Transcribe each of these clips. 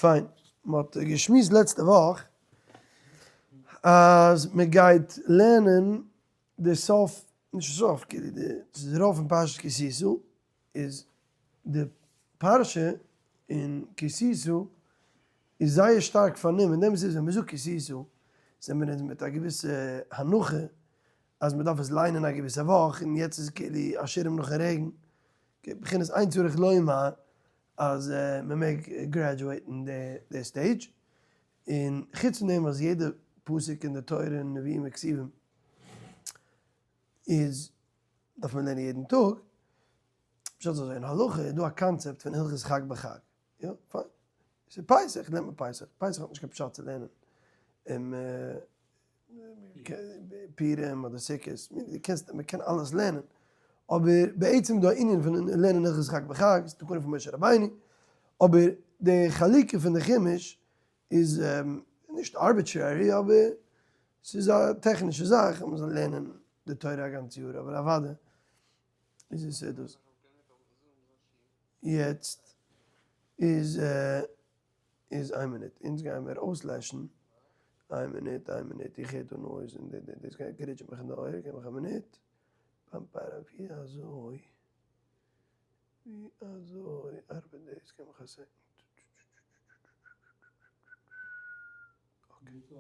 פיין, מען האט געשמועסט לעצטע וואך אז מען גייט לערנען די סוף, נישט סוף, כאילו די, ס'איז רוב פון פרשת כי תשא, איז די פרשה אין כי תשא איז זייער שטארק פארנומען, דעם איז ווען מען זאגט כי תשא זענען מיר אונז מיט א געוויסע הנחה אז מען דארף עס ליינען א געוויסע וואך, און יעצט איז כאילו א שירעם נאכן רעגן, בחינת אין צריך לומר אז מען מעג graduate ן די stage, און חוץ פון דעם וואס יעדע פסוק אין די תורה און נביאים וכתובים איז דארף מען לערנען יעדן טאג, פשט איז אזוי, אין הלכה איז דא א קאנצעפט פון הלכות חג בחג, יא פיין, ס'איז פסח לערנט מען פסח, פסח האט נישט קיין פשט צו לערנען אום פורים אדער סוכות, דו קענסט, מען קען אלעס לערנען, אבער בעצם איז דא א ענין פון לערנען הלכות חג בחג, ס'איז תקנה פון משה רבינו, אבער די חלוקה פון די חומש איז נישט arbitrary אבער ס'איז א טעכנישע זאך אז מ'זאל לערנען די תורה א גאנץ יאר, אבער אוודאי איז עס דאס. יעצט איז איז איין מינוט, אונז גייען מיר אויסלעשן, איין מינוט, איין מינוט, איך הער דא noise און דאס גייט גרידזשען מיך אין די אויער, געב מיך א מינוט, פאם פארא ווי אזוי, ווי אזוי ארבעט דאס, געב מיך א second. Okay.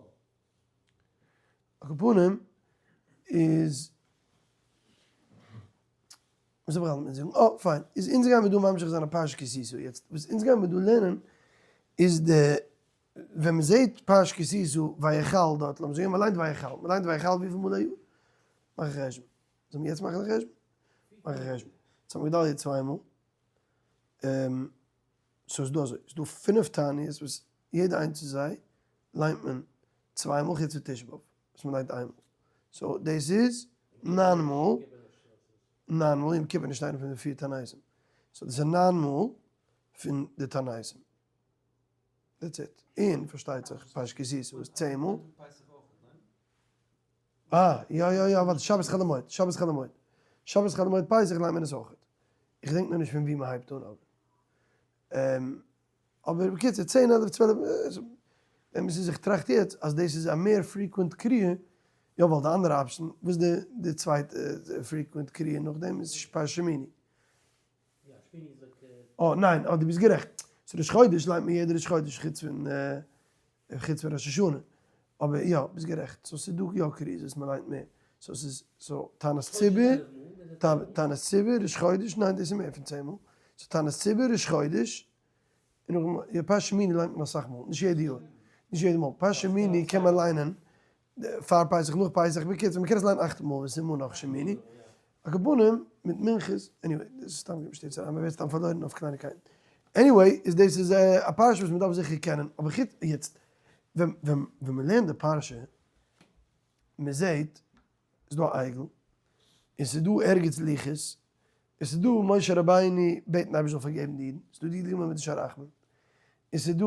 על כל פנים איז וואס האב איך געהאלטן מיט זאגן? אה, פיין. איז אונז גיימיר דא ממשיך זיין א פרשת כי תשא. יעצט, וואס אונז גיימיר דא לערנען איז די, ווען מען זעט פרשת כי תשא ויחל דארט, לאמיר זאגן מען ליינט ויחל, מען ליינט ויחל וויפיל מאל א יאר? מאך א חשבון. זאל מען יעצט מאכן א חשבון? מאך א חשבון. יעצט האבן מיר געדאלעט צוויי מאל. so איז דא אזוי, ס'איז דא פינף תעניות וואס יעדע איינס פון זיי ליינט מען צוויי מאל חוץ פון תשעה באב וואס מען ליינט איין מאל. so דאס איז ניין מאל. ניין מאל, יום כיפור נישט איינע פון די פיר תעניתים, so דאס איז ניין מאל פון די תעניתים, that's it, און פארשטייט זיך פרשת כי תשא איז 10 מאל. אה, יא יא יא, ווארט, שבת חול המועד, שבת חול המועד, שבת חול המועד פסח ליינט מען עס אויכעט, איך געדענק נאר נישט פון ווי מען הייבט אן אבער. אבער בקיצור, צען 11 12, אמת איז איך טראכט יעצט אז דאס איז א מער frequent קריאה, יא ווייל די אנדערע option, וואס די די צווייטע frequent קריאה נאכדעם איז פרשת שמיני. אה ניין, אה דו ביסט גערעכט, ס'איז ראש חודש ליינט מען יעדע ראש חודש חוץ פון חוץ פון ראש השנה, אבער יא ביסט גערעכט, so ס'איז דא יא קריאות וואס מ'ליינט מער, so ס'איז so תענית ציבור, תענית ציבור, ראש חודש, ניין דאס איז מער פון צען מאל, so תענית ציבור, ראש חודש, און נאכדעם יא פרשת שמיני ליינט מען אסאך מאל, נישט יעדע יאר, נישט יעדע מאל, פרשת שמיני קען מען ליינען פאר פסח נאך פסח, בקיצור מ'קען עס ליינען אכט מאל ווען ס'איז נאך שמיני, על כל פנים מיט מנחות, anyway דאס איז סתם געבן שטיצער, אז מ'ווערט סתם פארלוירן אויף קלייניקייטן, anyway איז דאס איז א פרשה וואס מ'דארף זיכער קענען, אבער חוץ יעצט ווען ווען ווען מ'לערנט די פרשה מ'זעהט ס'איז דא א עגל און ס'איז דא ערגעץ לוחות און ס'איז דא משה רבינו בעטן אייבערשטער זאל פארגעבן די אידן, ס'איז דא די י"ג מידות הרחמים, און ס'איז דא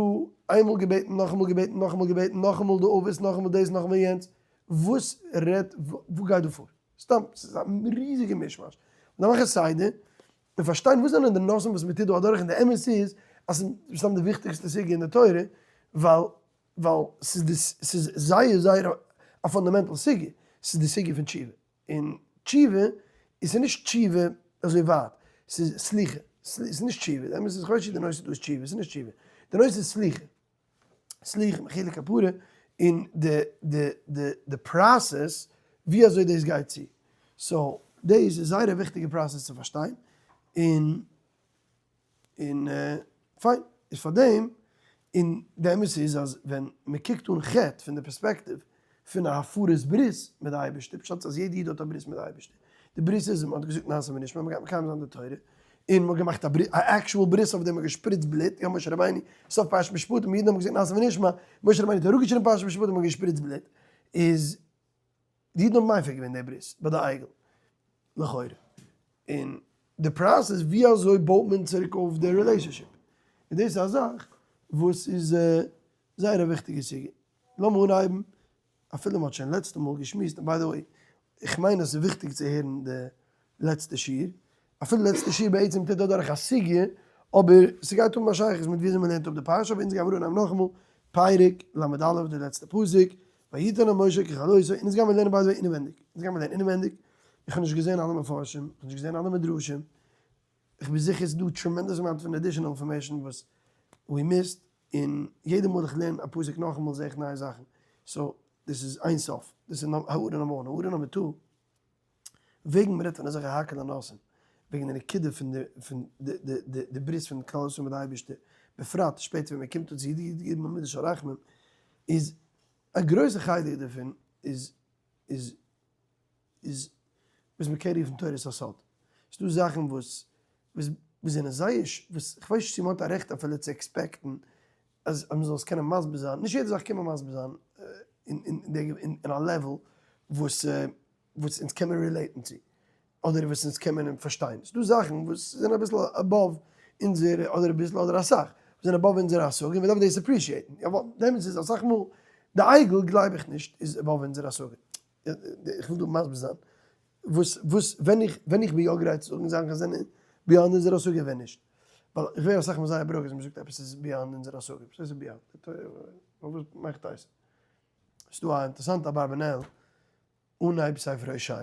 איינמאל געבעטן נאכאמאל געבעטן נאכאמאל געבעטן נאכאמאל די אבות נאכאמאל דאס נאכאמאל יענץ, וואס רעדט וואס גייט דא פאר? סתם ס'איז א ריזיגע מישמאש. מ'דארף מאכן סדר און פארשטיין וואס זענען די נושאים וואס מ'טוט דא אדורך און די אמת איז אז ס'איז מסתם די וויכטיגסטע סוגיא אין די תורה ווייל ווייל ס'איז די ס'איז זייער זייער א fundamental סוגיא, ס'איז די סוגיא פון תשובה, און תשובה איז ס'איז נישט תשובה אזוי ווייט, ס'איז סליחה, ס'איז נישט תשובה, די אמת איז כ'ווייס נישט די נושא דא איז תשובה, ס'איז נישט תשובה, די נושא איז סליחה, סליחה מחילה כפרה, און די די די די process ווי אזוי דאס גייט צו, so דאס איז זייער א וויכטיגע process צו פארשטיין, און און פיין, איז פאר דעם, און די אמת איז אז ווען מען קוקט אן חטא פון די perspective פון א הפרת ברית מיט די אייבערשטער, פשט אז יעדע איד האט א ברית מיט די אייבערשטער, די ברית איז מען האט געזאגט נעשה ונשמע, מען גייט מקיים זיין די תורה, און מען האט געמאכט א ברית, א actual ברית אויף דעם, מען האט געשפריצט בלוט, יא משה רבינו, סוף פרשת משפטים, אידן האבן געזאגט נעשה ונשמע, משה רבינו האט אראפגעשריבן פרשת משפטים און געשפריצט בלוט, איז די אידן האבן מפר געווען די ברית ביי די עגל, לכאורה. און די process ווי אזוי בויט מען צוריק אויף די relationship, און דאס איז א זאך וואס איז זייער א וויכטיגע סוגיא. לאמיר אנהייבן, אפילו מ'האט שוין לעצטע מאל געשמועסט, און by the way, איך מיין אז ס'איז וויכטיג צו הערן די לעצטע שיעור, אפילו לעצטע שיעור בעצם טוט אדורך א סוגיא, אבער ס'גייט האבן א שייכות מיט וויאזוי מ'לערנט אפ די פרשה, אבער אונז גיימיר אנהייבן נאכאמאל, פרק ל"א, די לעצטע פסוק, ויתן אל משה ככלותו, און אונז גיימיר לערנען by the way אינעווענדיג, אונז גיימיר לערנען אינעווענדיג, איך האב נישט געזען אלע מפרשים, איך האב נישט געזען אלע מדרשים, איך בין זיכער ס'איז דא tremendous amount פון additional information וואס we missed, און יעדע מאל איך לערן א פסוק נאכאמאל זע איך נייע זאכן, so דאס איז איין סוף, דאס איז הערה number one, הערה number two, וועגן מ'רעדט פון אזעלכע האקעלע נושאים, וועגן די נקודה פון די פון די די די ברית פון כלל ישראל מיט די אייבערשטער, בפרט שפעטער ווען מ'קומט אן צו י"ג מידות של רחמים, איז א גרויסע חלק דערפון איז איז איז וואס מ'קען רופן תורת הסוד. ס'דא זאכן וואס וואס זענען זייער וואס כ'ווייס נישט צו מ'האט א רעכט אפילו צו expect ן אז מ'זאל עס קענען מסביר זיין, נישט יעדע זאך קען מען מסביר זיין אין א level וואס וואס אונז קען מען relate ן צו, אדער וואס אונז קען מען פארשטיין. ס'דא זאכן וואס זענען אביסל above אונזער, אדער אביסל אדער אסאך, וואס זענען above אונזער השגה און מ'דארף דאס appreciate ן. יא, ווייל דעמאלטס איז אסאך מאל די עגל גלייב איך נישט איז above אונזער השגה. איך וויל דא מסביר זיין וואס וואס ווען איך ווען איך בין יא גרייט צו זאגן זאכן זענען beyond אונזער השגה ווען נישט. ווייל איך ווער אסאך מאל זייער ברוגז ווען מ'זאגט עפעס איז beyond אונזער השגה. וואס הייסט beyond? פארוואס מאכט דאס? ס'דא א אינטערעסאנטע אברבנאל אנהייב ספר הושע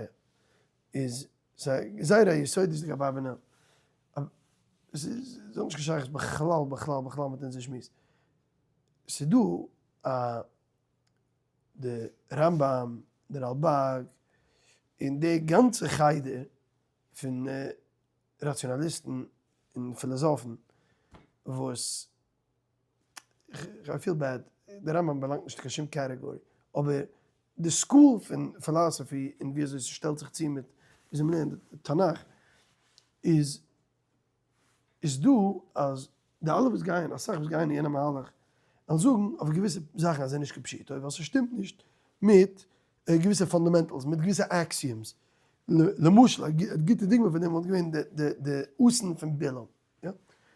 איז זייער א יסודות'דיגע אברבנאל. ס'איז האט נישט קיין שייכות בכלל בכלל בכלל מיט אונזער שמועס. ס'דא א די רמב"ם, די רלב"ג, און די גאנצע חדר פון ראציאנאליסטן און פילאזאפן וואס, I feel bad, די רמב"ם באלאנגט נישט צו קיין שום category, אבער די school פון philosophy און ווי אזוי ס'שטעלט זיך צו מיט וויאזוי מ'לערנט תנך איז איז דא אז די אלע וואס גייען, אסאך וואס גייען אין יענע מהלך, וועלן זאגן אויף געוויסע זאכן אז זיי נישט כפשוטו, ווייל ס'שטימט נישט מיט געוויסע fundamentals, מיט געוויסע axioms. למשל, א גוטע דוגמא פון דעם וואלט געווען די די אתון פון בלעם. יא?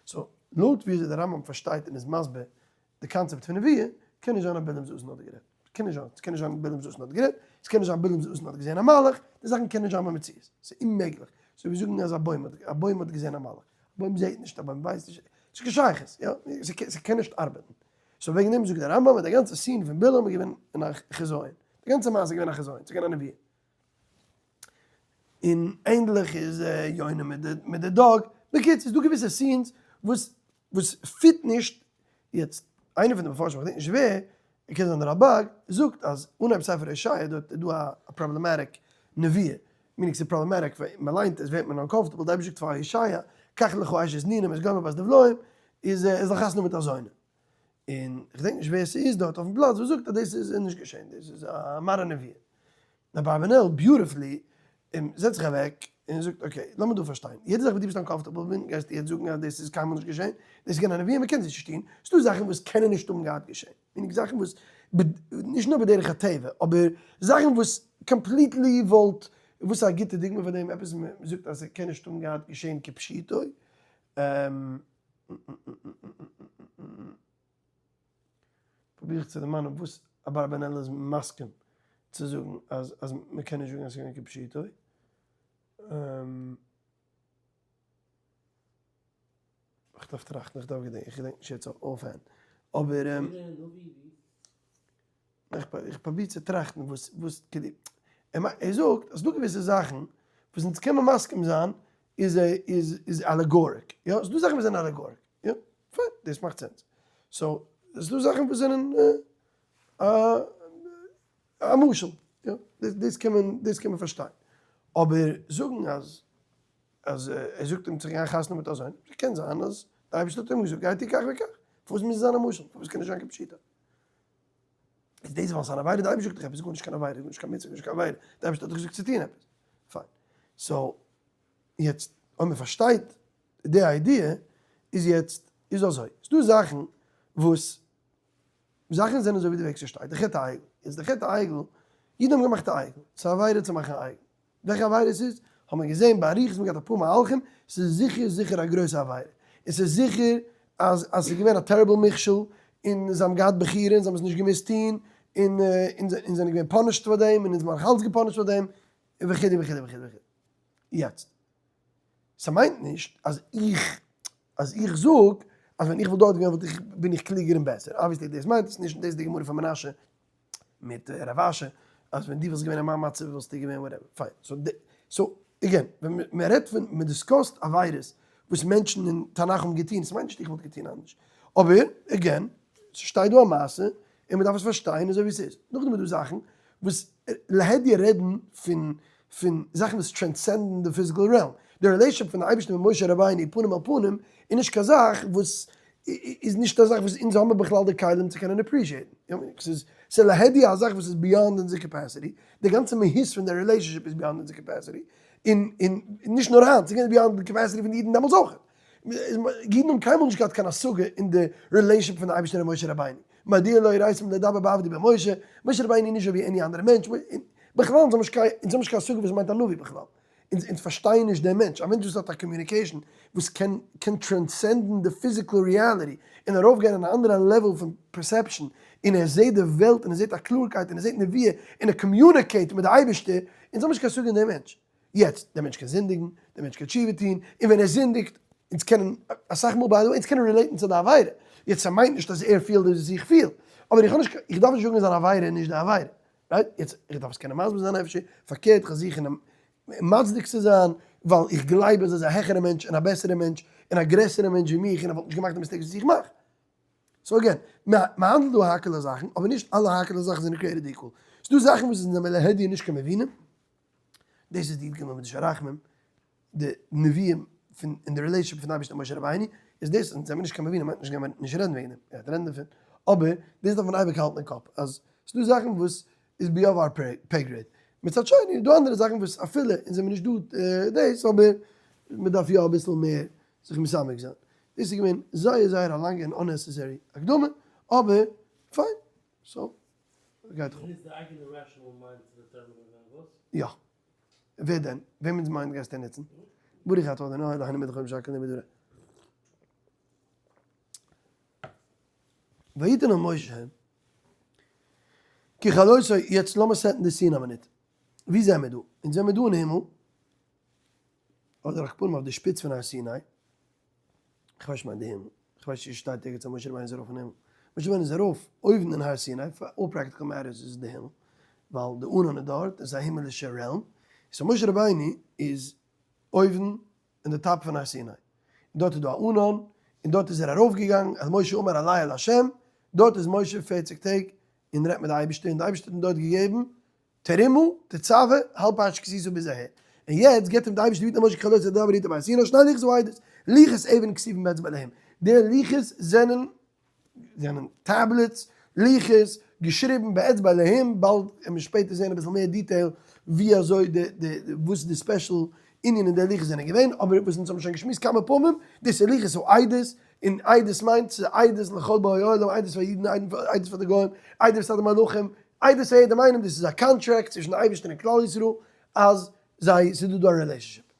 so, לויט ווי אזוי דער רמב"ם פארשטייט און איז מסביר די קאנצעפט פון נבואה, קען נישט זיין אז בלעם'ס אתון האט גערעדט. ס'קען נישט זיין. ס'קען נישט זיין בלעם'ס אתון האט גערעדט, ס'קען נישט זיין בלעם'ס אתון האט געזען א מלאך, די זאכן קענען נישט זיין במציאות. ס'איז אוממעגליך. אזוי ווי זאגן אז א בוים האט, א בוים האט געזען א מלאך. א בוים זעט נישט, א בוים ווייסט נישט. ס'איז קיין שייכות, יא? ס'קען נישט ארבעטן. so וועגן דעם זאגט דער רמב"ם אז די גאנצע scene פון בלעם איז געווען אין א חזיון. די גאנצע מעשה איז געווען א חזיון, ס'איז געווען א נבואה. און ענדליך איז יונה מיט די מיט די dog. בקיצור, ס'איז דא געוויסע scenes וואס וואס fit נישט. יעצט, איינער פון די מפרשים, איך געדענק נישט ווער, קען זיין דער רלב"ג, זאגט אז אנהייב ספר הושע דארט איז דא א problematic נבואה, meaning ס'איז problematic ווען מ'ליינט עס ווערט מען uncomfortable, די אייבערשטער זאגט פאר הושע, קח לך אשת נינים את גומר בת דבליים, איז ער זאל חתונה מיט א זונה. און כ'געדענק נישט ווער ס'איז דארט אויפן פלאץ וואס זאגט אז דאס איז נישט געשען, דאס איז א מראה נבואה. אברבנאל beautifully זעצט זיך אוועק און זאגט okay, לאמיר דא פארשטיין, יעדע זאך וואס דו ביסט uncomfortable מיט גייסטו יעצט זאגן אז דאס איז קיינמאל נישט געשען, דאס איז געווען א נבואה, מ'קען דאס נישט טון, ס'דא זאכן וואס קענען נישט האבן געהאט געשען, meaning זאכן וואס נישט נאר בדרך הטבע, אבער זאכן וואס completely וואלט, וואס איז א גוטע דוגמא פאר דעם, עפעס מ'זאגט אז ס'קען נישט האבן געהאט געשען כפשוטו. פרוביר איך צו דערמאנען וואס אברבנאל איז מסכים צו זאגן אז אז מען קען נישט זאגן אז ס'איז געווען כפשוטו. איך דארף טראכטן, איך דארף געדענקען, איך געדענק נישט יעצט offhand. אבער איך פרוביר צו טראכטן וואס וואס כדי, ער זאגט אז ס'דא געוויסע זאכן וואס אונז קען מען מסכים זיין איז איז איז allegoric, יא, ס'דא זאכן וואס זענען allegoric, יא, פיין, דאס מאכט sense. so, ס'דא זאכן וואס זענען א משל, יא, דאס קען מען, דאס קען מען פארשטיין. אבער זאגן אז אז ער זאגט אים צו גיין חתונה מיט אזוינע, ס'קען זיין אז די אייבערשטער האט אים געזאגט גיי טו כך וכך, פארוואס מוז עס זיין א משל? פארוואס קען נישט זיין כפשוטו? איז דאס ווייל ס'איז אן עבירה? די אייבערשטער זאגט דיך עפעס, גארנישט קיין עבירה, גארנישט קיין מצוה, גארנישט קיין עבירה, די אייבערשטער האט דיך געזאגט צו טון עפעס. פיין. so, יעצט אויב מען פארשטייט די idea, איז יעצט איז אזוי, ס'דא זאכן וואס זאכן זענען אזוי ווי די וועג ס'שטייט, די חטא העגל, יעצט די חטא העגל, אידן האבן געמאכט א עגל, ס'איז א עבירה צו מאכן א עגל, וועלכע עבירה ס'איז, האט מען געזען באריכות, מ'געהאט אפאר מהלכים, ס'איז זיכער זיכער א גרויסע עבירה, און ס'איז זיכער אז אז ס'איז געווען א terrible מכשול, און זיי האבן געהאט בחירה און זיי האבן עס נישט געמוזט טון, און און זיי זענען געווען punished פאר דעם, און אונז זענען נאך אלץ גע punished פאר דעם, וכו' וכו' וכו' וכו'. יעצט, ס'מיינט נישט אז איך. אז איך זאג אז ווען איך וואלט דארט געווען וואלט איך בין איך קלוגער און בעסער, obviously דאס מיינט עס נישט און דאס איז די גמרא פון מנשה מיט רב אשי אז ווען דו וואלסט געווען אין מיין מצב וואלסטו געווען whatever, פיין, so so again ווען מען רעדט פון מען discuss ט עבירות וואס מענטשן אין תנך האבן געטון, עס מיינט נישט איך וואלט געטון אנדערש, אבער again ס'שטייט דא א מעשה און מען דארף עס פארשטיין אזוי ווי עס איז, נאכדעם איז דא זאכן וואס להדיא רעדן פון פון זאכן וואס transcend ן די physical realm, די relationship פון די אייבערשטער מיט משה רבינו פנים אל פנים איז נישט קיין זאך וואס איז נישט א זאך וואס אונז האבן בכלל די כלים צו קענען appreciate ן, ס'איז ס'איז להדיא א זאך וואס איז beyond אונזער capacity, די גאנצע מהות פון די relationship איז beyond אונזער capacity, און און נישט נאר היינט, ס'איז געווען beyond די capacity פון די אידן דעמאלטס אויך. אידן האבן קיינמאל נישט געהאט קיין השגה אין די relationship פון די אייבערשטער און משה רבינו, מדוע לא יראתם לדבר בעבדי במשה, משה רבינו איז נישט אזוי ווי any אנדערע מענטש, בכלל אונז האבן נישט קיין אונז האבן נישט קיין השגה וואס מיינט א נביא בכלל, אונז אונז פארשטייען נישט דעם מענטש, א מענטש וואס האט א communication וואס קען קען transcend ן די physical reality און ארויפגיין אין א אנדערע level פון perception און ער זעט די וועלט און ער זעט א קלארקייט און ער זעט נביאה און ער communicate מיט די אייבערשטער, אונז האבן נישט קיין השגה אין דעם מענטש. יעצט, דער מענטש קען זינדיגן, דער מענטש קען תשובה טון, און ווען ער זינדיגט, אונז קענען, אסאך מאל by the way, אונז קענען relate ן צו די עבירה, יעצט ס'מיינט נישט אז ער פילט דאס וואס איך פיל, אבער איך האב נישט, איך דארף נישט זאגן אז זיין עבירה איז נישט די עבירה, right? יעצט, איך דארף עס קענען מסביר זיין אפשר, פארקערט איך זוך אים מצדיק צו זיין, ווייל איך גלייב אז ער איז א העכערע מענטש און א בעסערע מענטש, און א גרעסערע מענטש ווי מיך, און ער וואלט נישט געמאכט די mistakes וואס איך מאך. so again, מ'האנדלט דא האקעלע זאכן, אבער נישט אלע האקעלע זאכן זענען created equal. ס'דא זאכן וואס זענען מלהדיא נישט קיין מבינים, דאס איז די י"ג מידות הרחמים, די נביאים פון אין די relationship פון אייבערשטער משה רבינו, איז דאס אונז זעמיר נישט קיין מבינים מיינט נישט גיימיר נישט רעדן וועגן דעם, מ'גייט רעדן דערפון, אבער דאס דארף מען אייביג האלטן אין קאפ אז ס'דא זאכן וואס איז beyond our pay grade, מצד שני איז דא אנדערע זאכן וואס אפילו אונז זעמיר נישט דא דאס אבער מ'דארף יא אביסל מער זיך מתעמק זיין. דאס איז געווען זייער זייער א לאנגע און unnecessary הקדמה, אבער פיין, so גייט דו נוצט די אייגענע rational mind צו determine ען ווען וואס? יא. ווער דען? וועמענס mind גייסטו נוצן? ברוך אתה ה' אלהינו מלך העולם שהכל נהיה בדברו. ויתן אל משה ככלותו, יעצט לאמיר set ן די scene א מינוט. ווי זעמיר דא? אונז זעמיר דא אין הימל, אדער על כל פנים אויף די שפיץ פון הר סיני, כ'ווייס נישט מיין די הימל, כ'ווייס נישט צו שטייט ערגעץ אז משה רבינו איז ארויף אין הימל, משה רבינו איז ארויף אויבן אין הר סיני, for all practical matters איז עס די הימל, ווייל די ענן איז דארט, עס איז א הימלישע realm, so משה רבינו איז אויבן אין די top פון הר סיני, און דארט איז דא א ענן, און דארט איז ער ארויף געגאנגען, אז משה אמר עלה אל ה', דארט איז משה פערציג טעג און רעדט מיט די אייבערשטער, און די אייבערשטער האט אים דארט געגעבן תרומה, תצוה, האלב פרשת כי תשא ביז אהער. און יעצט גיבט אים די אייבערשטער ויתן אל משה ככלות הדבר אתו בהר סיני שני לוחות העדות, לוחות אבן כתובים באצבע אלהים. די לוחות זענען זענען tablets, לוחות, געשריבן באצבע אלהים, באלד וועט מען שפעטער זען אביסל מער detail ווי אזוי די די וואס די special ענין אין די לוחות זענען געווען, אבער וואס אונז האבן שוין געשמועסט כמה פעמים, דאס איז לוחות העדות, און עדות מיינט ס'איז עדות לכל באי עולם, עדות פאר אידן, עדות פאר די גוים, עדות פאר די מלאכים, עדות פאר יעדעם איינעם, דאס איז א קאנטראקט צווישן די אייבערשטער און כלל ישראל אז זיי, ס'איז דא דא א relationship.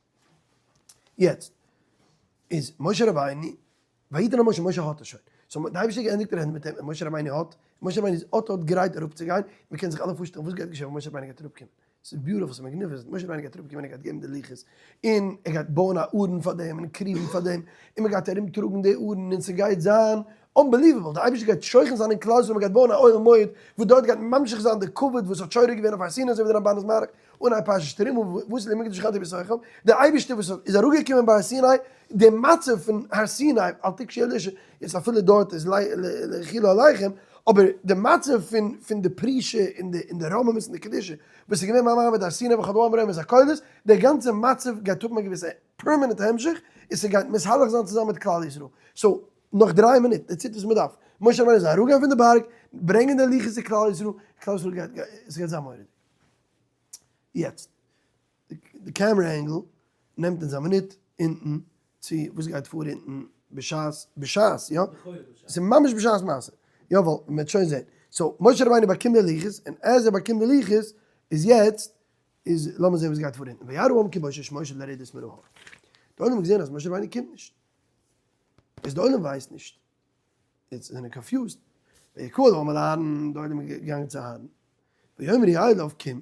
יעצט איז משה רבינו, ויתן אל משה, משה האט עס שוין, so די אייבערשטער האט געענדיגט רעדן מיט אים און משה רבינו האט, משה רבינו איז אט אט גרייט אראפצוגיין, מ'קען זיך אלע פארשטעלן וואס גייט געשען ווען משה רבינו גייט אראפקומען, ס'איז beautiful, ס'איז magnificent, משה רבינו גייט אראפקומען, ער גייט געבן די לוחות, און ער גייט בויען א ארון פאר דעם, און כרובים פאר דעם, און מען גייט ארום טראגן די ארון, און ס'גייט זיין unbelievable, די אייבערשטער גייט שוכן זיין אין כלל ישראל, מען גייט בויען א אוהל מועד, וואס דארט גייט ממשיך זיין די כבוד וואס האט שורה געווען אויף הר סיני, אזוי ווי די רמב"ן איז מאריך, אנהייב פרשת תרומה, ועשו לי מקדש ושכנתי בתוכם, דער אייבערשטער וואס איז אראפגעקומען ביי הר סיני, די מצב פון הר סיני, אל תגשו אל אשה, יעצט אפילו דארט איז לכו עליכם, אבער די מצב פון פון די פרישה און די און די רוממות און די קדושה וואס איז געווען ביים מעמד הר סיני וכל העם רואים את הקולות, דער גאנצער מצב גייט האבן א געוויסע permanent המשך, און ס'גייט מתהלך זיין צוזאמען מיט כלל ישראל. so, נאך דריי מינוט, די צייט וואס מ'דארף, משה רבינו זאל אראפגיין פון די בארג, ברענגען די לוחות צו כלל ישראל, כלל ישראל גייט, ס'גייט זיין מורא'דיג. יעצט, די camera angle נעמט אונז א מינוט אונטן צו וואס גייט פאר אונטן בשעת בשעת יא? ס'איז ממש בשעת מעשה יא ווייל מ'וועט שוין זען so משה רבינו באקומט די לוחות און אז ער באקומט די לוחות איז יעצט איז לאמיר זען וואס גייט פאר אונטן וירא העם כי בושש משה לרדת מן ההר די עולם האט געזען אז משה רבינו קומט נישט איז די עולם ווייסט נישט יעצט זענען confused ויקהל העם אל אהרן די עולם איז געגאנגען צו אהרן ויאמרו אליו קום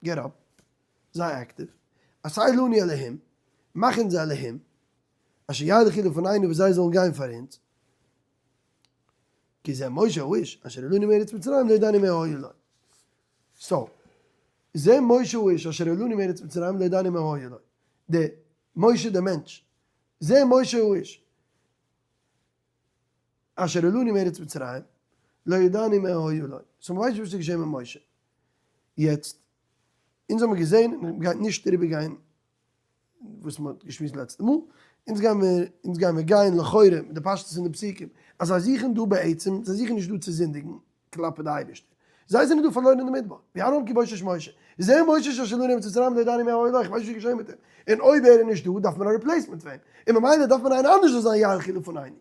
get up, זיי active, עשה לנו אלהים, מאך אונז אלהים, אשר ילכו לפנינו וואס זיי זאלן גיין פאר אונז, כי זה משה האיש אשר העלנו מארץ מצרים לא ידענו מה היה לו. so, זה משה האיש אשר העלנו מארץ מצרים לא ידענו מה היה לו. די משה דער מענטש, זה משה האיש אשר העלנו מארץ מצרים לא ידענו מה היה לו. so מ'ווייסט נישט וואס איז געשען מיט משה. יעצט, אונז האמיר געזען, און מ'גייט נישט אריבערגיין וואס מען האט געשמועסט לעצטע מאל, אונז גיימיר אונז גיימיר גיין לכאורה מיט די פשטות פון די פסוקים, אז זיי זוכן דא בעצם, זיי זוכן נישט דא צו זינדיגן כלפי די אייבערשטער, זיי זענען דא פארלוירן אין די מדבר, וירא העם כי בושש משה, זה משה אשר העלנו מארץ מצרים לא ידענו מה היה לו, איך ווייס נישט וואס איז געשען מיט אים, און אויב ער איז נישט דא דארף מען א replacement פאר אים, און ממילא דארף מען איינער אנדערש זאל זיין ילכו לפנינו. און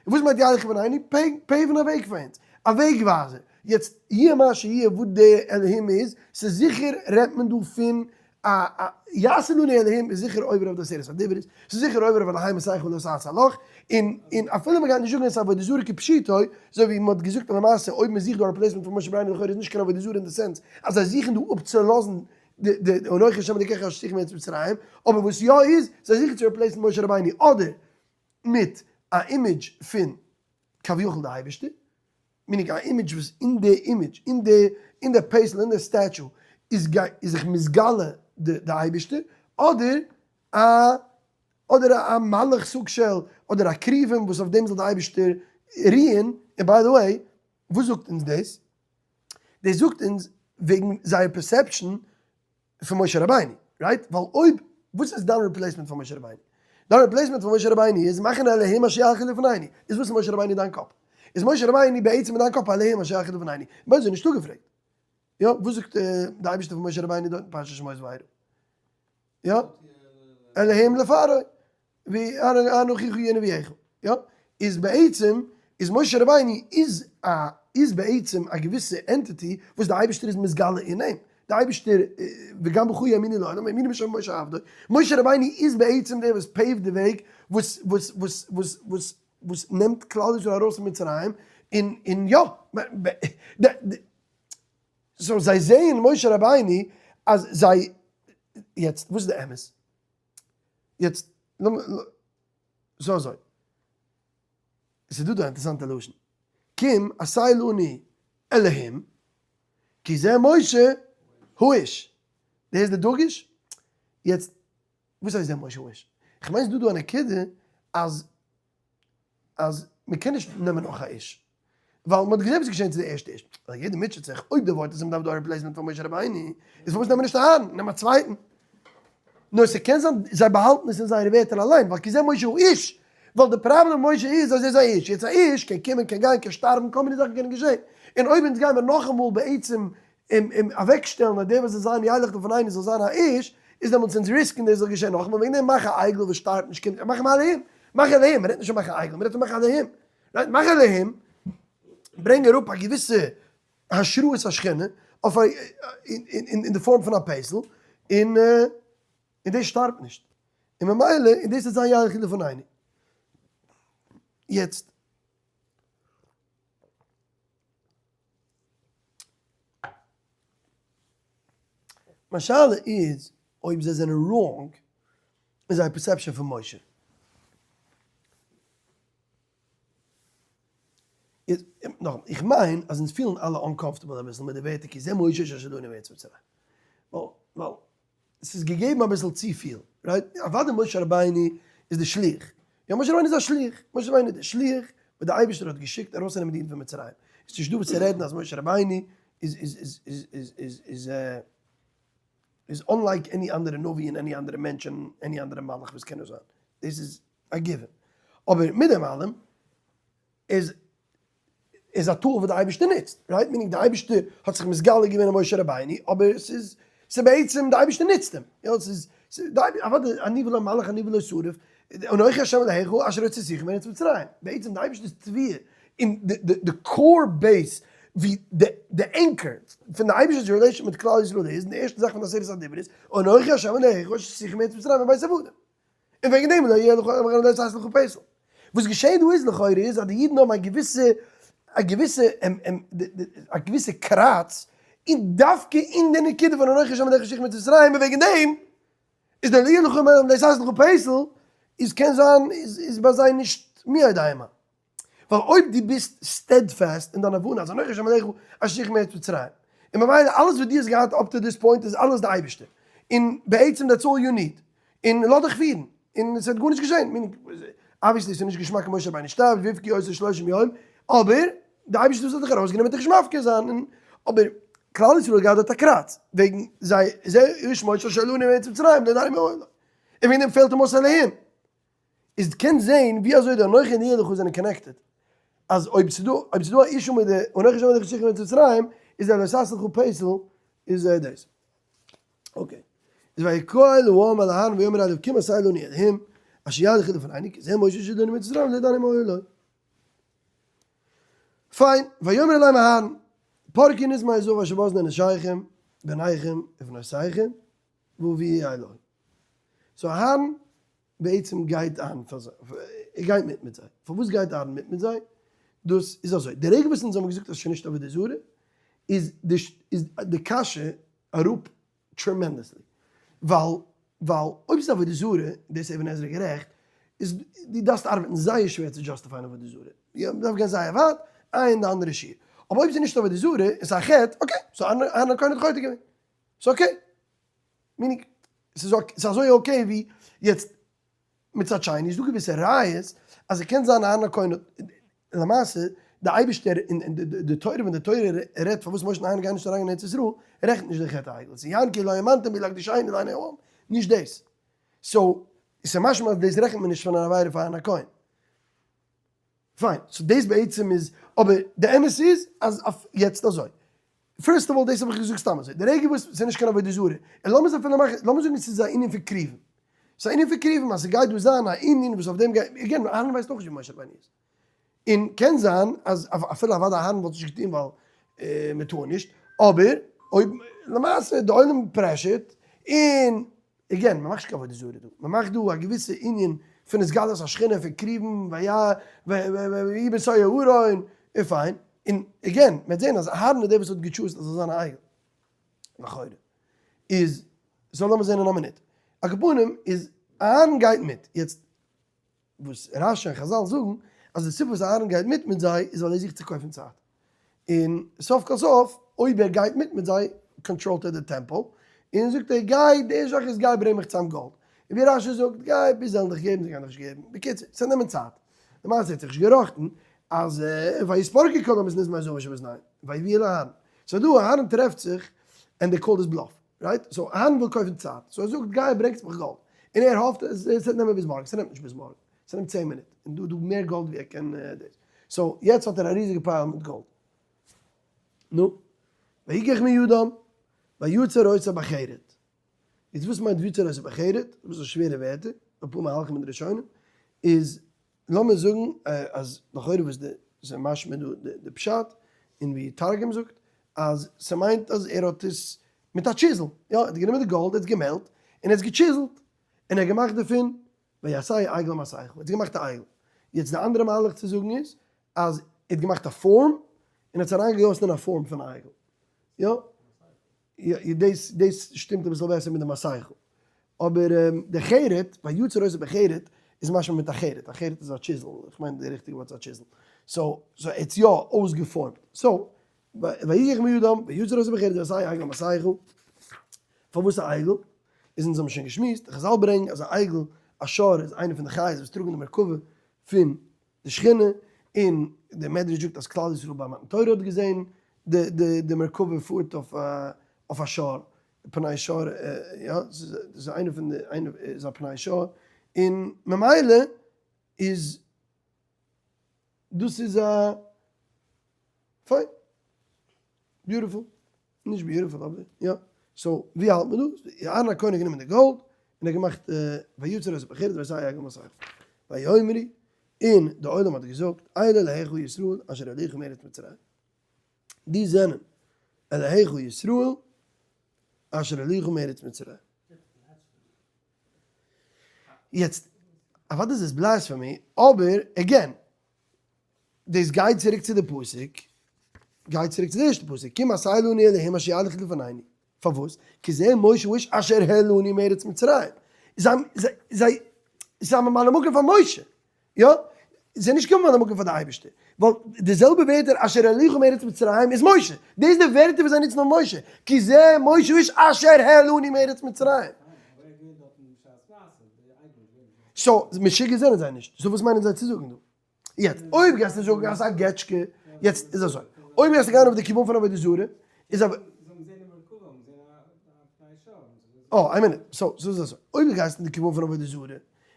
וואס מיינט ילכו לפנינו? pave ן א וועג פאר אונז, א וועג ווייזער. יעצט, יהיה מה שיהיה וואס די אלהים איז, ס'איז זיכער רעדט מען דא פון א א יעשה לנו אלהים איז זיכער עובר אויף די עשרת הדיברות, ס'איז זיכער עובר אויף אלהי מסכה לא תעשה לך, און און אפילו מ'גייט נישט זאגן עס איז עבודה זרה כפשוטו, אזוי ווי מ'האט געזאגט אז למעשה אויב מ'זוכט דא א replacement פאר משה רבינו לכאורה איז נישט קיין עבודה זרה אין די sense אז זיי זוכן דא אפצולאזן די די אנכי השם אלקיך אשר הוצאתיך מארץ מצרים, אבער וואס יא איז, זיי זוכן צו replace ן משה רבינו אדער מיט א אימעדזש פון כביכול די אייבערשטער, meaning א אימעדזש וואס אין די אימעדזש, אין די אין די פסל, אין די statue איז איז זיך מתגלה די די אייבערשטער, אדער א אדער א מלאך סוג של, אדער א כרובים וואס אויף דעם זאל די אייבערשטער רוען, און by the way, וואס זאגט אונז דאס? דאס זאגט אונז וועגן זייער perception פון משה רבינו, right? ווייל אויב, וואס איז דיין replacement פאר משה רבינו? דיין replacement פאר משה רבינו איז מאכן אלהים אשר ילכו לפנינו. איז וואס איז משה רבינו אין דיין קאפ? איז משה רבינו בעצם אין דיין קאפ אלהים אשר ילכו לפנינו? ביי אונז איז נישטא געפרעגט. יא, וואס זאגט די אייבערשטער פון משה רבינו דארט אין פרשת שמות וארא? יא, אלהים לפרעה. ואנכי אהיה נביאך, יא, איז בעצם איז משה רבינו איז א איז בעצם א געוויסע entity וואס די אייבערשטער איז מתגלה אין אים, די אייבערשטער וגם בך יאמינו לעולם האמינו בשם משה עבדו, משה רבינו איז בעצם דער וואס pave ט די וועג וואס וואס וואס וואס וואס וואס נעמט כלל ישראל ארויס פון מצרים, און און יא, so זיי זעען משה רבינו אז זיי, יעצט וואס איז די אמת? יעצט לאמיר so אזוי, עס איז דא דא א אינטערעסאנטע לשון, קום עשה לנו אלהים כי זה משה האיש, דאס איז די דגוש, יעצט וואס הייסט זה משה האיש? איך מיין ס'איז דא דא א נקודה אז אז מען קען נישט נעמען נאך א איש, ווייל מען האט געזען וואס איז געשען צו די ערשטע איש, ווייל יעדער מוטשעט זיך, אויב די ווארט איז אז מען דארף דא א replacement פאר משה רבינו, איז פארוואס נעמען נישט אהרן, נעם א צווייטן. נאר ס'קען זיין זיי באהאלטן עס אין זייערע ווערטער אליין, ווייל כי זה משה האיש, ווייל די פראבלעם מיט משה איז אז ער איז א איש, יעצט א איש קען קומען קען גיין קען שטארבן, כל מיני זאכן קענען געשען, און אויב אונז גיימער נאכאמאל בעצם אים אים אוועקשטעלן אז דער וואס זאל זיין ילך לפנינו זאל זיין א איש, איז דעמאלטס אונז risk ן דאס זאל געשען נאכאמאל, וועגן דעם מאך א עגל וואס שטארבט נישט קומט, מאך אים אלהים, מאך אלהים, מ'רעדט נישט פון מאכן א עגל, מ'רעדט פון מאכן אלהים, right, מאך אלהים, ברענג אראפ א געוויסע השראת השכינה אויף א אין די פארם פון א פסל, און און דאס שטארבט נישט, און ממילא און דאס וועט זיין ילכו לפנינו. יעצט. מיין שאלה איז אויב זיי זענען wrong אין זייער perception פון משה. נאכאמאל, איך מיין אז אונז פילן אלע uncomfortable אביסל מיט די ווערטער כי זה משה אשר העלנו מארץ מצרים. ווייל ס'איז געגעבן אביסל צופיל, right? אוודאי משה רבינו איז די שליח, יא משה רבינו איז א שליח, משה רבינו איז די שליח וואס די אייבערשטער האט געשיקט ארויסצונעמען די אידן פון מצרים, איז נישט דא וואס צו רעדן אז משה רבינו איז איז איז איז איז איז איז איז unlike any אנדערע נביא און any אנדערע מענטש און any אנדערע מלאך וואס קען נאר זיין, דאס איז א given, אבער מיט דעם אלעם איז איז א tool וואס די אייבערשטער נוצט, right? meaning די אייבערשטער האט זיך מתגלה געווען אין משה רבינו, אבער ס'איז ס'איז בעצם די אייבערשטער נוצט אים, יא ס'איז אוודאי אני ולא מלאך אני ולא שרף, אנכי השם אלהיך אשר הוצאתיך מארץ מצרים, בעצם די אייבערשטער'ס תביעה און די core base ווי די anchor פון די אייבערשטער'ס relation מיט כלל ישראל איז, און די ערשטע זאך פון עשרת הדיברות איז אנכי השם אלהיך אשר הוצאתיך מארץ מצרים מבית עבדים. און וועגן דעם לא יהיה לך לא תעשה לך פסל. וואס געשעהט דא איז לכאורה איז אז די אידן האבן א געוויסע א געוויסע א געוויסע קראץ און דווקא אין די נקודה פון אנכי השם אלקיך אשר הוצאתיך מארץ מצרים און וועגן דעם איז די לא יהיה לך לא תעשה לך פסל. איז קען זיין איז ביי זיי נישט מי יודע מה. ווייל אויב דו ביסט steadfast אין דיין הבנה אז אנכי השם אלקיך אשר הוציאך מארץ מצרים, און ממילא אלעס וואס דו האסט געהאט up to this point איז אלעס די אייבערשטער, און בעצם that's all you need, און לאז דיך פירן, און עס וועט גארנישט געשען, meaning obviously עס איז נישט געשמאק משה רבינו שטארבט ויבכו אותו שלושים יום, אבער די אייבערשטער וואס האט דיך ארויסגענומען וועט דיך נישט מפקיר זיין, און אבער כלל ישראל האט געהאט דארט א קראץ, וועגן זיי זה האיש משה אשר העלנו מארץ מצרים לא ידענו מה היה לו, און וועגן דעם פעלט אים אויס אלהים. איז דו קענסט זעהן ווי אזוי די אנכי און יהיה לך זענען connected, אז אויב ס'דא אויב ס'דא א issue מיט די אנכי השם אלקיך אשר הוציאך מארץ מצרים איז די לא תעשה לך פסל איז דאס. okay. איז ויקהל העם אל אהרן ויאמר אליו קום עשה לנו אלהים אשר ילכו לפנינו כי זה משה אשר העלנו מארץ מצרים לא ידענו מה היה לו. פיין, ויאמר אליהם אהרן פרקו נזמי הזהב אשר באזני נשיכם בניכם ובנותיכם והביאוהו אלי. so אהרן בעצם גייט אהרן פאר זיי, ער גייט מיט מיט זיי, פארוואס גייט אהרן מיט מיט זיי? דאס איז אזוי, די רגע וואס אונז האבן געזאגט אז ס'איז נישט עבודה זרה, איז די איז די קשיא אראפ tremendously, ווייל ווייל אויב ס'איז עבודה זרה, דאס איז אבן עזרא גערעכט, איז דו דארפסט ארבעטן זייער שווער צו justify ען עבודה זרה, יא, מ'דארף גיין זייער ווייט, איין די אנדערע שיעור, אבער אויב ס'איז נישט עבודה זרה, און ס'איז א חטא, okay, so אהרן הכהן האט חוטא געווען, ס'איז okay. meaning, ס'איז אזוי okay ווי יעצט, מצד שני איז דא געוויסע ראיות אז ס'קען זיין אהרן הכהן האט, למעשה די אייבישטער און די תורה ווען די תורה רעדט פארוואס משה און אהרן גייען נישט אריין אין ארץ ישראל רעכנט נישט די חטא העגל, ס'איז יען כי לא האמנתם בי להקדישני לעיני העם, נישט דאס. so ס'איז משמע אז דאס רעכנט מען נישט פון אן עבירה פאר אהרן הכהן. פיין, so דאס בעצם איז, אבער די אמת איז אז אויף יעצט אזוי, first of all דאס האב איך געזאגט סתם אזוי, די רגע וואס ס'איז נישט קיין עבודה זרה, און לאמיר עס אפילו מאכן, לאמיר זאגן ס'איז א ענין פון כרובים, ס'איז א ענין פון כרובים אז ס'גייט דא זיין א ענין וואס אויף דעם גייט, again אהרן ווייסט אויך נישט ווי משה רבינו איז, און קען זיין אז אפילו אוודאי אהרן וואלט נישט געטון ווייל מ'טאר נישט, אבער אויב למעשה די עולם pressure ט און again, מ'מאכט נישט קיין עבודה זרה דא, מ'מאכט דא א געוויסע ענין פון התגלות השכינה פון כרובים ויהי בנסוע הארון, און פיין, און again, מ'וועט זען אז אהרן איז דער וואס האט גע choose ט אז זאל זיין א עגל, לכאורה, איז, so לאמיר זען אין א מינוט, על כל פנים איז אהרן גייט מיט, יעצט וואס רשי און חזל זאגן אז די סיבה וואס אהרן גייט מיט מיט זיי איז ווייל ער זוכט צו קויפן צייט, און סוף כל סוף אויב ער גייט מיט מיט זיי control ט ער די טעמפל, און זאגט ער גיי די זאך איז גיי ברענג מיך צאם גאלד, און ווי רשי זאגט גיי ביז זיי וועלן דיך געבן זיי גייען דיך נישט געבן, בקיצור ס'וועט נעמען צייט, למעשה האט זיך נישט געראכטן אז ויתפרקו כל העם את נזמי הזהב אשר באזניהם ויביאו אל אהרן, so דא אהרן טרעפט זיך and they call this bluff. right? so אהרן וויל קויפן צייט, so ער זאגט גיי ברענגטס מיך גאלד, און ער האפט אז עס וועט נעמען ביז מארגן, ס'נעמט נישט ביז מארגן, ס'נעמט 10 מינוט, און דא איז דא מער גאלד ווי ער קען דאס, so יעצט האט ער א ריזיגע pile מיט גאלד, נו, ויקח מידם ויצר אותו בחרט, יעצט וואס מיינט ויצר אותו בחרט, אביסל שווערע ווערטער, אפאר מהלכים אין די ראשונים, איז לאמיר זאגן אז לכאורה וואס די ס'איז משמע דא די פשט, און ווי תרגום זאגט, אז ס'מיינט אז ער האט עס מיט א chisel, יא, ער האט גענומען די גאלד, ער האט עס גע melt, און ער האט עס גע chisel ט, און ער האט געמאכט דערפון ויעשהו עגל מסכה, ער האט געמאכט א עגל. יעצט די אנדערע מהלך צו זאגן איז, אז ער האט געמאכט א פארם, און ער האט עס אריינגעגאסן אין א פארם פון א עגל. יא, יא, דאס דאס שטימט אביסל בעסער מיט די מסכה. אבער די חרט, ויצר אותו בחרט, איז משמע מיט א חרט, א חרט איז א chisel, איך מיין די ריכטיגע ווארט איז א chisel. so, so ער האט עס יא אויסגעפארמט. so, ויקח מידם, ויצר אותו בחרט ויעשהו עגל מסכה. פארוואס א עגל? איז אונז האבן שוין געשמועסט, חזל ברענגן אז א עגל, א שור, איז איינע פון די חיות וואס טראגן די מרכבה פון די שכינה, און דער מדרש זאגט אז כלל ישראל ביי מתן תורה האט געזען די די די מרכבה פארט אויף אויף א שור, פני שור, יא, ס'איז איינע פון די, איינע איז א פני שור, און ממילא איז דאס איז א, פיין, beautiful. נישט beautiful אבער יא. so ווי האלט מען דא? אהרן הכהן האט גענומען די גאלד און ער האט געמאכט ויצר אותו בחרט ויעשהו עגל מסכה. ויאמרו, און די עולם האט געזאגט, אלה אלהיך ישראל אשר העלוך מארץ מצרים. די זענען אלהיך ישראל אשר העלוך מארץ מצרים. יעצט, אוודאי איז עס blasphemy, אבער again, דאס גייט צוריק צו די פסוק, גייט צוריק צו די ערשטע פסוק, קום עשה לנו אלהים אשר ילכו לפנינו, פארוואס? כי זה משה האיש אשר העלנו מארץ מצרים, זיי, זיי, זיי. ס'איז א ממלא מקום פאר משה, יא? ס'איז נישט קיין ממלא מקום פאר די אייבערשטער, ווייל די זעלבע ווערטער אשר העלוך מארץ מצרים איז משה, דאס איז די ווערטער וואס זיי נוצן אויף משה, כי זה משה האיש אשר העלנו מארץ מצרים. so, משוגע זענען זיי נישט, so וואס מיינען זיי צו זאגן דא? יעצט, אויב גייסטו זאגן אז ס'איז א געטשקע, יעצט איז אזוי, אויב גייסטו גיין אויף די כיוון פון עבודה זרה, איז א. אה, איין מינוט, so, ס'איז אזוי, אויב דו גייסט אין די כיוון פון עבודה זרה,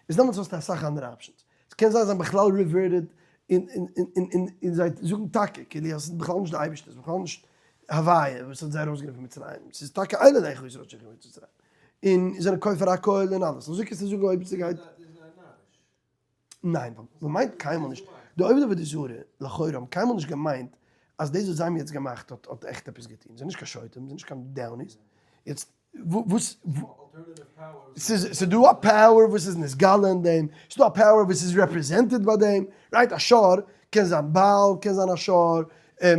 איז דעמאלטס האסטו אסאך אנדערע options. ס'קען זיין זיי האבן בכלל reverted און און זיי זאגן טאקע כאילו אז ס'איז בכלל נישט די אייבערשטער, ס'איז בכלל נישט הוויה וואס האט זיי ארויסגענומען פון מצרים, ס'איז טאקע אלה אלהיך ישראל אשר הוציאך מארץ מצרים, און זיי זענען כופר הכל און אלעס, אזוי קענסטו זאגן אויב ס'גייט. ניין, ווייל מ'מיינט קיינמאל נישט, די עובדי עבודה זרה לכאורה האבן קיינמאל נישט געמיינט אז דאס וואס זיי האבן יעצט געמאכט האט האט עכט עפעס געטון, זיי זענען נישט קיין שוטים, זיי זענען נישט קיין downies, יעצט וואס ס'איז ס'איז דא א power וואס איז נתגלה אין דעם, ס'איז דא א power וואס איז represented ביי דעם, right א שור קען זיין בעל קען זיין א שור, ס'איז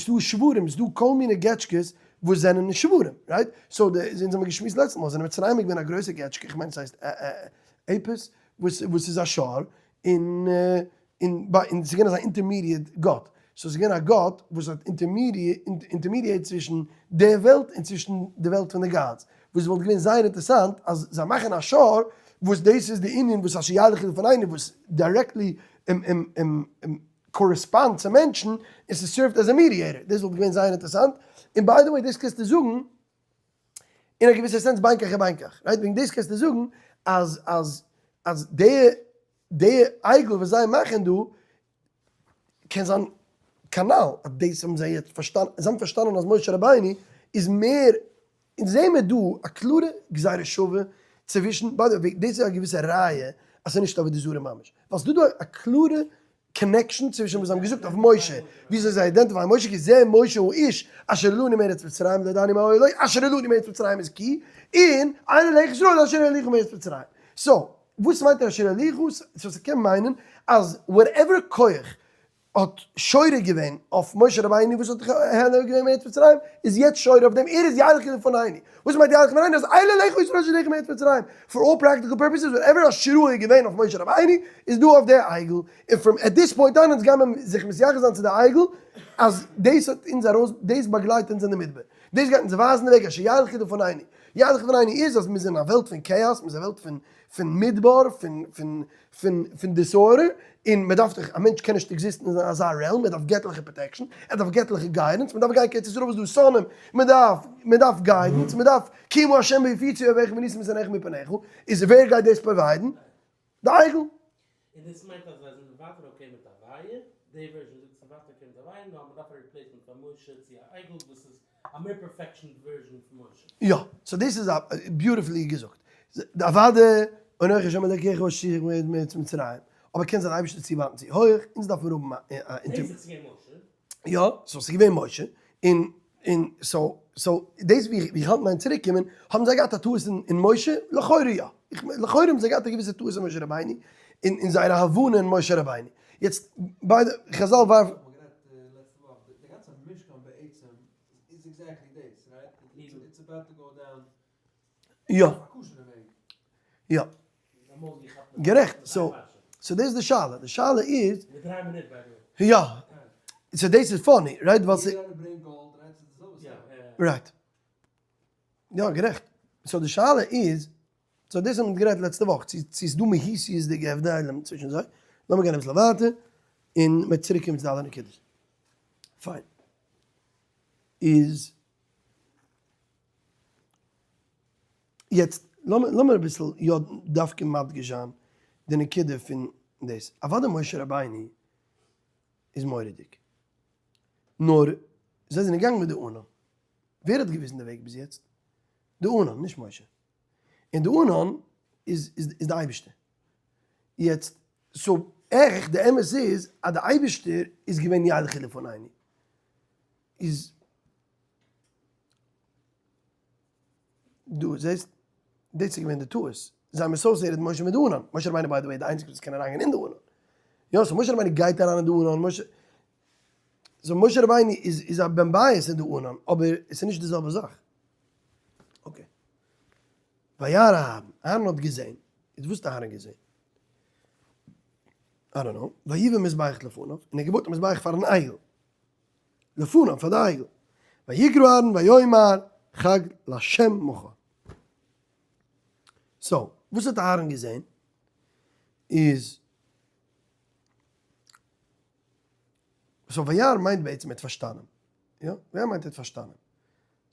דא שוורים, ס'איז דא כל מיני געטשקעס וואס זענען נישט שוורים, right? so די, אונז האבן געשמועסט לעצטע מאל, זענען מצרים געווען א גרויסע געטשקע, איך מיין ס'הייסט אפס, וואס וואס איז א שור, און און ביי און ס'איז געווען אזא intermediate גאט, so ס'איז געווען א גאט וואס האט intermediate צווישן די וועלט און צווישן די וועלט פון די gods, וואס וואלט געווען זייער אינטערסאנט אז זיי מאכן א שור וואס דאס איז די ענין וואס אשר ילכו לפנינו וואס directly correspond צו מענטשן און ס' serve ט as a mediator, דאס וואלט געווען זייער אינטערסאנט, און by the way דאס קענסטו זאגן אין א געוויסע sense בין כך ובין כך, right? וועגן דאס קענסטו זאגן אז אז אז די די עגל וואס זיי מאכן דא קען זיין כנל אז דאס האבן זיי יעצט פארשטאנען, זיי האבן פארשטאנען אז משה רבינו איז מער, אונז זעהן מיר דא א קלארע גזירה שווה צווישן, by the way דאס איז א געוויסע ראיה אז ס'איז נישט עבודה זרה ממש, ווייל ס'דא דא א קלארע connection צווישן וואס זיי האבן געזאגט אויף משה, וויאזוי זיי identify ען משה כי זה משה האיש אשר העלנו מארץ מצרים לא ידענו מה היה לו, אשר העלנו מארץ מצרים איז key, און אלה אלהיך ישראל אשר העלוך מארץ מצרים. so, וואס מיינט אשר העלוך? so ס'קען מיינען אז whatever כח האט שורה געווען אויף משה רבינו וואס האט העלה געווען מארץ מצרים, איז יעצט שורה אויף דעם, ער איז ילכו לפנינו. וואס מיינט ילכו לפנינו? אז אלה אלהיך ישראל אשר העלוך מארץ מצרים. for all practical purposes whatever השראה איז געווען אויף משה רבינו איז דא אויף די עגל, און from at this point on אונז גיימער זיך מתייחס זיין צו די עגל אז דאס האט אונז ארויס, דאס באגלייט אונז אין די מדבר, דאס גייט אונז ווייזן די וועג אשר ילכו לפנינו. ילכו לפנינו איז אז מיר זענען א וועלט פון כאאס, מיר זענען א וועלט פון פון מדבר, פון פון פון פון disorder, און מען דארף דאך, א מענטש קען נישט exist ן אין אזא realm, ער דארף געטליכע protection, ער דארף געטליכע guidance, מען דארף גיין קיין ארץ ישראל וואס דא שונאים, מען דארף, מען דארף guidance, מען דארף כי מה ה' בהפיצו אויביך ונסים משנאיך מפניך, איז ווער גייט דאס provide ן? די עגל. און דאס מיינט אז זיי זענען ווייטער okay מיט הוויה, די version זאגט ס'איז ווייטער okay מיט הוויה, נאר מ'דארף א replacement פאר משה צו א עגל וואס איז א מער perfection version פון משה. יא, so דאס איז א beautifully געזאגט. אוואדע אנכי השם אלקיך אשר הוצאתיך מארץ מצרים, אבער קען זיין אייבערשטער צו ווייט און צו הויך, אונז דארף מיר האבן א דאס איז געווען משה. יא, so ס'איז געווען משה, און און so so דאס ווי איך האלט מיין צוריק קומען, האבן זיי געהאט א טעות אין משה? לכאורה יא, לכאורה האבן זיי געהאט א געוויסע טעות אין משה רבינו, און אין זייער הבנה אין משה רבינו. יעצט ביי די חזל ווארפן. יא. יא. גערעכט. so so דאס איז די שאלה. די שאלה איז. יא. so דאס איז funny, right? ווייל ס'. right. יא, גערעכט. so די שאלה איז, so דאס האבן מיר גערעדט לעצטע וואך, צו צו ס'איז דא מהותיות'דיגע הבדלים צווישן זיי. לאמיר גיין אביסל ווייטער, און מ'וועט צוריק קומען צו די אלע נקודות. פיין. איז. יעצט לאמיר אביסל יא דווקא מדגיש זיין די נקודה פון דאס, אוודאי משה רבינו איז מורא'דיג, נאר זיי זענען געגאנגען מיט די ענן, ווער האט געוויזן די וועג ביז יעצט? די ענן, נישט משה, און די ענן איז איז די אייבערשטער, יעצט so עכט די אמת איז אז די אייבערשטער איז געווען ילכו לפנינו, איז דו זעסט, דאס איז געווען די טעות, זיי האבן associated משה מיט די ענן, משה רבינו by the way די איינציגסטע וואס קען אריינגיין אין די ענן, יא so משה רבינו גייט אריין אין די ענן, משה, so משה רבינו איז איז א בן בית אין די ענן, אבער עס איז נישט די זעלבע זאך. okay. וירא אהרן, אהרן האט געזען, איז וואס האט אהרן געזען? I don't know, ויבן מזבח לפניו, און ער האט געבויט א מזבח פארן עגל, לפניו פאר די עגל, ויקרא אהרן ויאמר חג לה' מחר. so, וואס האט אהרן געזען? איז, so וירא מיינט בעצם ער האט פארשטאנען, יא? וירא מיינט ער האט פארשטאנען.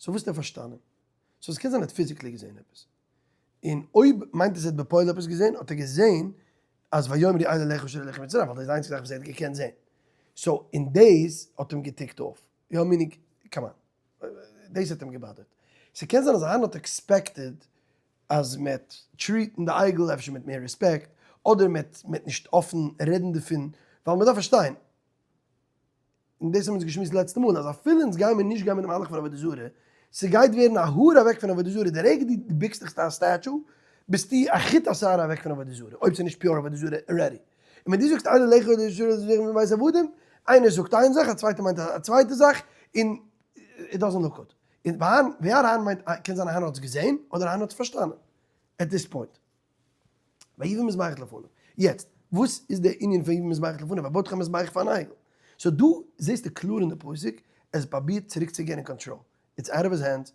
so וואס האט ער פארשטאנען? so עס קען זיין ער האט physically געזען עפעס. און אויב מיינט עס ער האט בפועל עפעס געזען, האט ער געזען אז ויאמרו אלה אלהיך אשר העלוך ממצרים, ווייל דאס איז די איינציגע זאך וואס ער האט געקענט זען. so און דאס האט אים גע tick ט off. יא meaning, come on. דאס האט אים גע bother ט. ס'קען זיין אז אהרן האט expected אז מ'עט treat ן די עגל אפשר מיט מער רעספעקט, אדער מ'עט מ'עט נישט אפן רעדן דערפון, ווייל מ'דארף פארשטיין, און דאס האבן אונז געשמועסט לעצטע מאל, אז אפילו אונז גיימיר נישט גיין מיט די מהלך פון עבודה זרה, ס'גייט ווערן א האר אוועק פון עבודה זרה, די רגע דו ביקסט דיך צו א statue, ביסטו א חוט השערה אוועק פון עבודה זרה, אויב ס'איז נישט pure עבודה זרה already. און ווען דו זאגסט אלה אלהיך אשר העלוך מבית עבדים, איינער זאגט איין זאך, א צווייטער מיינט א צווייטע זאך, און it doesn't look good. און וירא אהרן מיינט, קען זיין אהרן האט עס געזען, אדער אהרן האט עס פארשטאנען, at this point. ויבן מזבח לפניו. יעצט, וואס איז דער ענין פון ויבן מזבח לפניו? ער בויט דאך א מזבח פארן עגל. so דא זעסטו קלאר אין די פסוק, עס פראבירט צוריק צו געבן קאנטראל. it's out of his hands,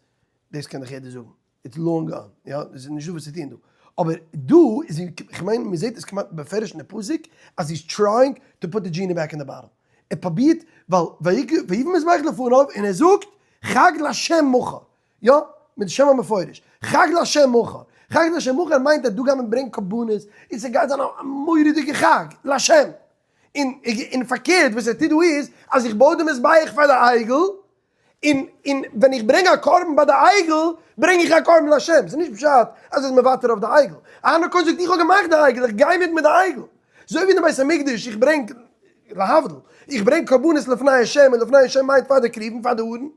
דאס קען דאך יעדער זאגן. it's long gone, יא, עס איז נישטא וואס צו טון דא. אבער דא איז, איך מיין מען זעט עס כמעט בפירוש אין די פסוק, אז he's trying to put the genie back in the bottle. ער פראבירט, ווייל ויבן מזבח לפניו, און ער זאגט, חג לה' מחר. יא, מיט שם המפורש. חג לה' מחר. חג לה' מחר מיינט אז דא גייט מען ברענגען קרבנות, און ס'גייט זיין א מורא'דיגע חג, לה'. און און פארקערט וואס ער טוט דא איז, אז איך בוי די מזבח פאר די עגל, און און ווען איך ברענג א קרבן ביי די עגל, ברענג איך א קרבן לה'. ס'איז נישט פשט אז ער איז מוותר אויף די עגל. אהרן הכהן זאגט איך האב געמאכט די עגל, איך גיי מיט מיט די עגל. אזוי ווי אין די בית המקדש, איך ברענג, להבדיל, איך ברענג קרבנות לפני ה', און לפני ה' מיינט פאר די כרובים, פאר די ארון.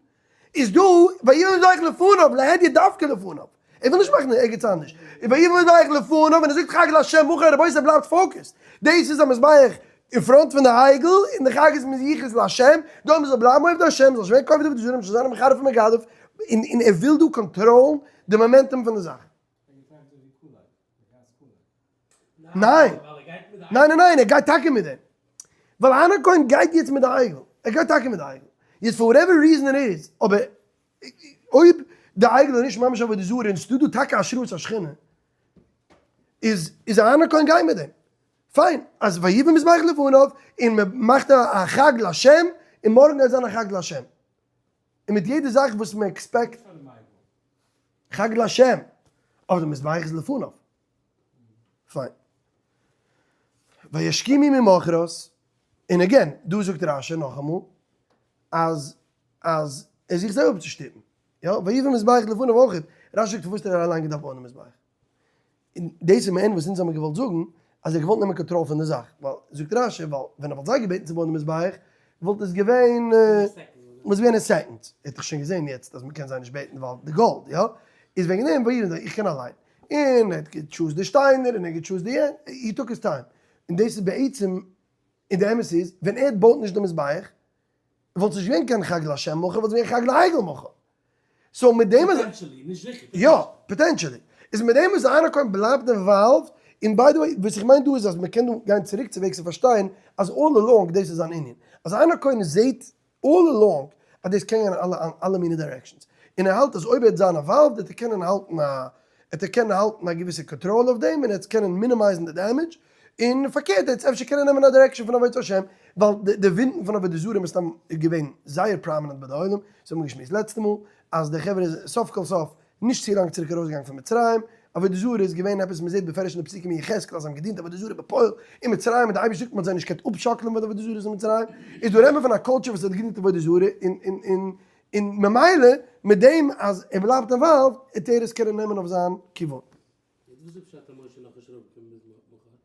איז דא ויבן מזבח לפניו להדיא דווקא לפניו, ער וויל נישט מאכן ערגעץ אנדערש, ויבן מזבח לפניו ווען ער זאגט חג לה' מחר רבותי בלייבט focused, דאס איז א מזבח אין front פון די עגל, און די חג איז מיוחס לה', דא מ'זאל בלייבן אויף די ה', מ'זאל נישט ווערן כובד עבודה זרה, מ'זאל זיין א מחרף ומגדף, און ער וויל דא קאנטראלן די momentum פון די זאך. ניין! ניין ניין ניין ער גייט טאקע מיט דעם! ווייל אהרן הכהן גייט יעצט מיט די עגל! ער גייט טאקע מיט די עגל! יעצט for whatever reason it is, אבער אויב די עגל איז נישט ממש עבודה זרה און ס'דא דא טאקע השראת השכינה, איז איז אהרן הכהן גייט מיט דעם! פיין, אז ויבן מזבח לפניו, און מ'מאכט א חג לה', און מארגן גייט זיין א חג לה'. און מיט יעדע זאך וואס מ'עקספעקט חג לה', אבער די מזבח איז לפניו. פיין. וישכימו ממחרת, און again, דא זאגט רש"י נאכאמאל, אז אז ער זוכט זיי אפצושטופן. יא, ויבן מזבח לפניו אויך. רש"י זאגט פארוואס האט ער אליין געדארפט בויען די מזבח? און דאס איז מעין וואס אונז האבן געוואלט זאגן, אז ער האט געוואלט נעמען קאנטראל פון די זאך. ווייל, זאגט רש"י, ווייל ווען ער וואלט זיי געבעטן צו בויען די מזבח, וואלט עס געווען, וואלט עס געווען אין seconds. ער האט דאך שוין געזען יעצט אז מ'קען זיי נישט בעטן ווייל די גאלד, יא? איז וועגן דעם ויבן, איך קען אליין. און ער האט גע choose ט די שטיינער און ער האט גע choose ט די יענ, he took his time. און דאס איז בעצם, און די אמת איז, ווען ער בויט נישט די מזבח, וואלט נישט געווען קיין חג לה' מחר, וואלט עס געווען חג לעגל מחר. so מיט דעם אז. potentially, נישט זיכער. יא, potentially. איז מיט דעם וואס אהרן הכהן בלייבט involved, און by the way, וואס איך מיין דא איז אז מען קען דא גיין צוריק צו וועגס און פארשטיין אז all along דאס איז זיין ענין. אז אהרן הכהן זעהט all along אז דאס קען גיין אין אלע אלע מיני directions, און ער האלט אז אויב ער וועט זיין involved וועט ער קענען האלטן א וועט ער קענען האלטן א געוויסע קאנטראל אויף דעם און ער וועט קענען minimize ן די damage, און פארקערט ער וועט אפשר קענען נעמען א direction פון עבודת השם, ווייל די די ווינטן פון עבודה זרה מסתם איז געווען זייער prominent ביי די עולם, דאס האבן מיר געשמועסט לעצטע מאל, אז די חברה איז סוף כל סוף נישט צו לאנג צוריק ארויסגעגאנגען פון מצרים, עבודה זרה איז געווען עפעס מען זעט בפירוש אין די פסוקים אין יחזקאל אז זיי האבן געדינט עבודה זרה בפועל אין מצרים און די אייבערשטער זאגט מען האט זיי נישט געקענט אפשאקלען פון די עבודה זרות אין מצרים, איז דא רעדט מען פון א culture וואס האט געדינט עבודה זרה און און און און ממילא מיט דעם אז ער בלייבט involved וועט ער עס קענען נעמען אויף זיין כיוון. יעצט וואס איז פשט אז משה איז נאכנישט אראפגעקומען ביז מחר?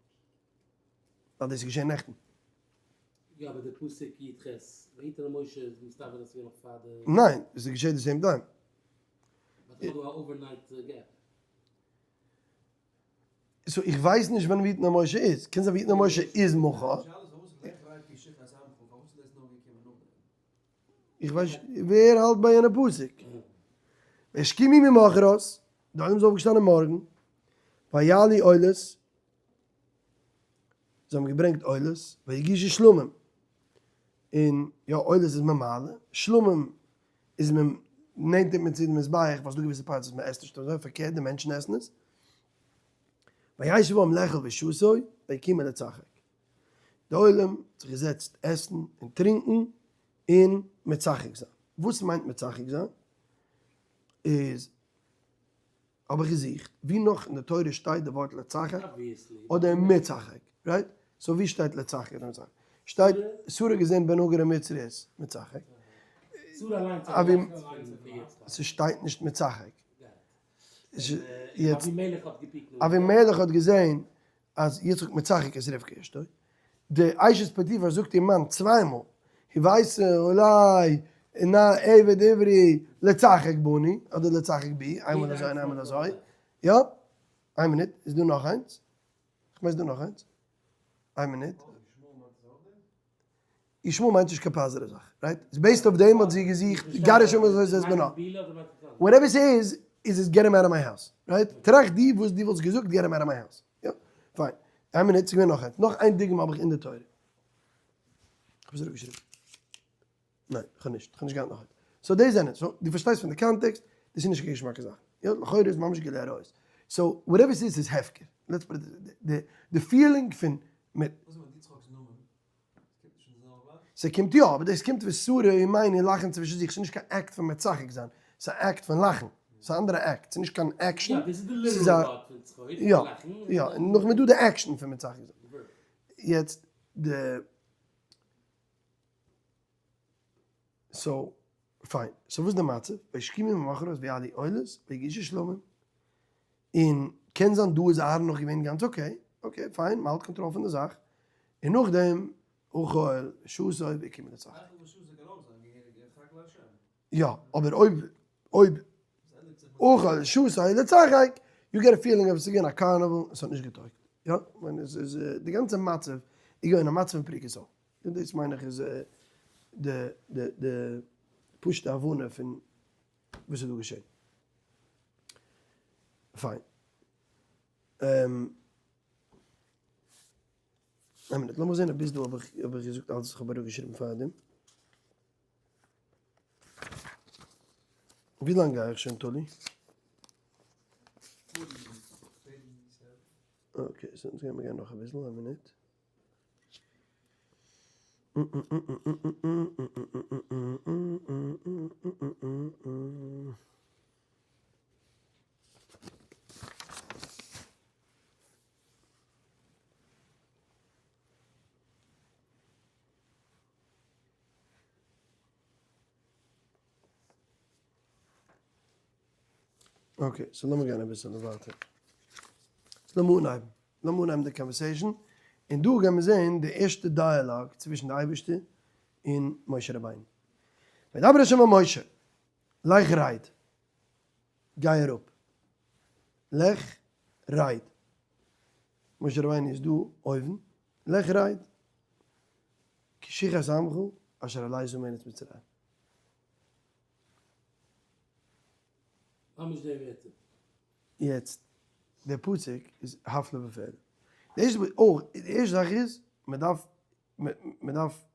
ווייל דאס איז געשען נעכטן. יא אבער די פסוק י ח ויתן אל משה איז מסתבר אז ס'איז געווען נאך פאר די. ניין, עס איז געשען די same time. באט ס'איז דא א overnight gap. so איך ווייס נישט ווען ויתן אל משה איז, קען זיין ויתן אל משה איז מחר. איך ווייס ווער האלט ביי יענע פסוק. וישכימו ממחרת. די עולם איז אויפגעשטאנען מארגן, ויעלו עולות, זיי האבן געברענגט עולות, ויגישו שלמים, און יא עולות איז מען מעלה, שלמים איז מען נענטער מען צו די מזבח, ווייל ס'דא געוויסע parts וואס מען עסט נישט אזוי, פארקערט די מענטשן עסן עס, וישב העם לאכול ושתו, ויקומו לצחק. די עולם האט זיך געזעצט עסן און טרינקן און מצחק זיין. וואס מיינט מצחק זיין? איז האב איך געזוכט ווי נאך אין די תורה שטייט די ווארט לצחק אדער מצחק, right? So ווי שטייט לצחק אדער מצחק? שטייט שרה געזען בן הגר המצרית מצחק. ס'שטייט נישט מצחק. יעצט אבימלך האט געזען אז יצחק מצחק את רבקה אשתו, די אשת פוטיפר זאגט איר מאן צוויי מאל, הבאת אלי נא עבד עברי לצחק בני, אדער לצחק בי, איינמאל אזוי און איינמאל אזוי, יא? איין מינוט, איז דא נאך איינס? כ'מיין ס'דא נאך איינס. איין מינוט. ישמעאל מיינט נישט קיין פאזערע זאך, right? איז based אויף דעם האט זי געזוכט גרש אים אזוי זעהט מען נאך. Whatever ס'איז, איז עס get him out of my house, right? טראכט דו וואס דו וואלסט געזאגט get him out of my house. יא, פיין. איין מינוט, ס'איז געווען נאך איינס. נאך איין דוגמא האב איך אין די תורה. כ'האב עס אראפגעשריבן. ניין, כ'האב נישט. כ'האב נישט געהאט נאך איינס. So דאס זענען. So דו פארשטייסט פון די context, דאס איז נישט קיין געשמאקע זאך. יא, לכאורה איז ממש גילוי עריות. So whatever ס'איז, ס'איז הפקר. Let's put it, די feeling פון מיט. וואס איז מיט יצחק'ס נאמען? ס'קומט נישט אין די זעלבע בלאט? ס'קומט יא, אבער דאס קומט ווי שרה אמנו לאכן צווישן זיך, ס'איז נישט קיין אקט פון מצחק זיין, ס'איז א אקט פון לאכן, ס'איז א אנדערע אקט, ס'איז נישט קיין עקשן, יא, דאס איז די ס'איז א, literal ווארט פון צחוק, יא, לאכן, יא, און נאכדעם איז דא די עקשן פון מצחק זיין. יעצט די, so, פיין, so וואס איז די מצב? וישכימו ממחרת ויעלו עולות ויגישו שלמים, און קען זיין דא איז אהרן נאך געווען גאנץ okay, okay פיין, מ'האלט קאנטראל פון די זאך, און נאכדעם אכל ושתה ויקומו לצחק. אכל ושתה קען אויך זיין געהעריג ירחק להשם. יא, אבער אויב אויב אכל ושתה לצחק, you get a feeling אז עס איז געווען א carnival און עס האט נישט געטויגט. יא, כ'מיין עס איז די גאנצע מצב איז געווען א מצב פון פריקת עול. און דאס מיין איך איז די די די פשוטע הבנה פון וואס איז דא געשען. פיין. איין מינוט, לאמיר זען אויב ביז דא האב איך האב איך געזאגט אלעס וואס איך האב אראפגעשריבן פארדעם. ווי לאנג גיי איך שוין טאלי? Okay, so אונז גיימיר גיין נאך אביסל, איין מינוט. Okay, so לאמיר גיין אביסעלע ווייטער. לאמיר אנהייבן. לאמיר אנהייבן די conversation. און דא גיימיר זען די ערשטע דיאלאג צווישן די אייבערשטער און משה רבינו. וידבר ה' אל משה, לך רד. גיי אראפ. לך רד. משה רבינו איז דא אויבן. לך רד. כי שחת עמך אשר העלית מארץ מצרים. ממש די ווערטער. יעצט, דער פסוק איז הפלא ופלא. די ערשטע אויך, די ערשטע זאך איז, מען דארף, מען דארף,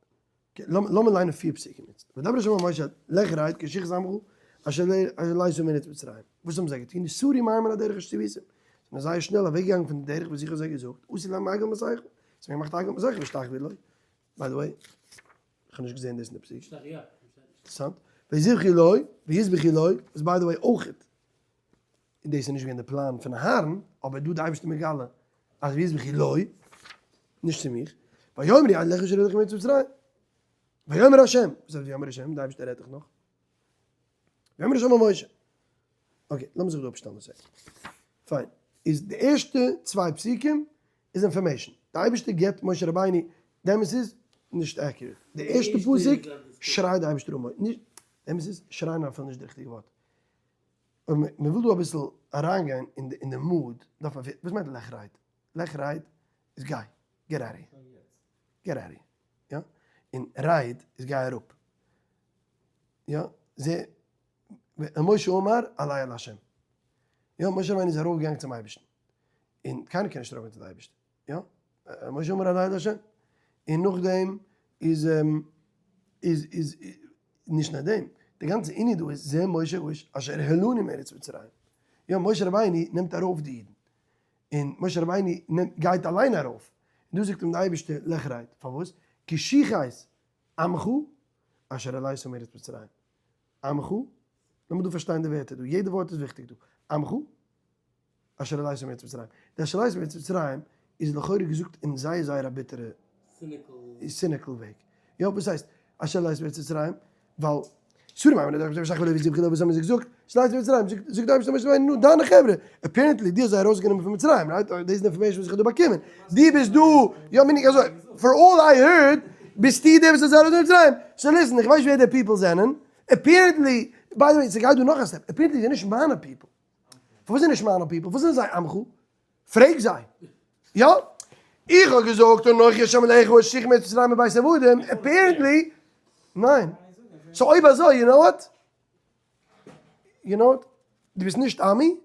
לאמיר ליינען פיר פסוקים יעצט. וידבר ה' אל משה, לך רד כי שחת עמך אשר העלית מארץ מצרים. וואס האבן זיי געטון? נסרו מהר מן הדרך אשר צויתים. זיי זענען זייער שנעל אוועקגעגאנגען פון די דרך וואס איך האב זיי געזאגט, עשו להם עגל מסכה. זיי האבן געמאכט א עגל מסכה והשתחוו לו. By the way, איך האב נישט געזען דאס אין די פסוק. אינטערעסאנט. ויזבחו לו, ויזבחו לו, איז by the way אויכעט. און דאס איז נישט געווען די פלאן פון אהרן, אבער דא די אייבערשטער מגלה אז ויזבחו לו, נישט צו מיך. ויאמרו אליך אשר העליך מארץ מצרים. ויאמר ה', וואס הייסט ויאמר ה'? די אייבערשטער רעדט דאך נאך. ויאמר ה' אל משה. Okay, לאמיר זיך דא אפשטעלן א second. פיין. איז די ערשטע צוויי פסוקים איז information. די אייבערשטער גיבט משה רבינו, די אמת איז, נישט accurate. די ערשטע פסוק שרייט די אייבערשטער אן משה. נישט, די אמת איז, שרייען איז אפילו נישט די ריכטיגע ווארט. אויב מען וויל דא אביסל אריינגיין אין די mood, דארף מען, וואס מיינט לך רד? לך רד איז גיי, get out of here, get out of here, יא? און רד איז גיי אראפ, יא? זה, ומשה אמר עלה אל השם. יא, משה רבינו איז ארויפגעגאנגען צום אייבערשטן, און קיינער קען נישט ארויפגיין צו די אייבערשטער, יא, משה אמר עלה להשם, און נאכדעם איז איז איז נישט נאר דעם, די גאנצע ענין דא איז זה משה האיש אשר העלנו מארץ מצרים, יא, משה רבינו נעמט ארויף די אידן, און משה רבינו נעמט גייט אליין ארויף, און דא זאגט אים די אייבערשטער לך רד, פארוואס? כי שחת עמך אשר העלית מארץ מצרים, עמך, לאמיר דא פארשטיין די ווערטער דא, יעדע ווארט איז וויכטיג דא, עמך, אשר העלית מארץ מצרים, די אשר העלית מארץ מצרים איז לכאורה געזאגט אין זייער זייער א ביטערע cynical וועג, יא וואס הייסט אשר העלית מארץ מצרים, ווייל סורי מיין דאך זיי שייך ווי זיי וואס האבן זיי געזאגט אשר העלית מארץ מצרים, זאגט די אייבערשטער משה רבינו נו דיינע חברה, apparently דו האסט זיי ארויסגענומען פון מצרים, right? דאס איז די information וואס איך האב דא באקומען, דו ביסט דא, יא מיין איך אזוי, for all I heard ביסטו דער וואס האט זיי ארויסגענומען פון מצרים, so listen איך ווייס נישט ווער די people זענען, apparently, by the way ס'גייט דא נאך א step, apparently זענען נישט מיינע people. פארוואס זענען נישט מיינע people? פארוואס זענען זיי עמך? פרעג זיי. יא? איך האב געזאגט אנכי השם אלקיך אשר הוצאתיך מארץ מצרים מבית עבדים, apparently, ניין. so אויב אזוי, you know what? you know what? דו ביסט נישט עמי,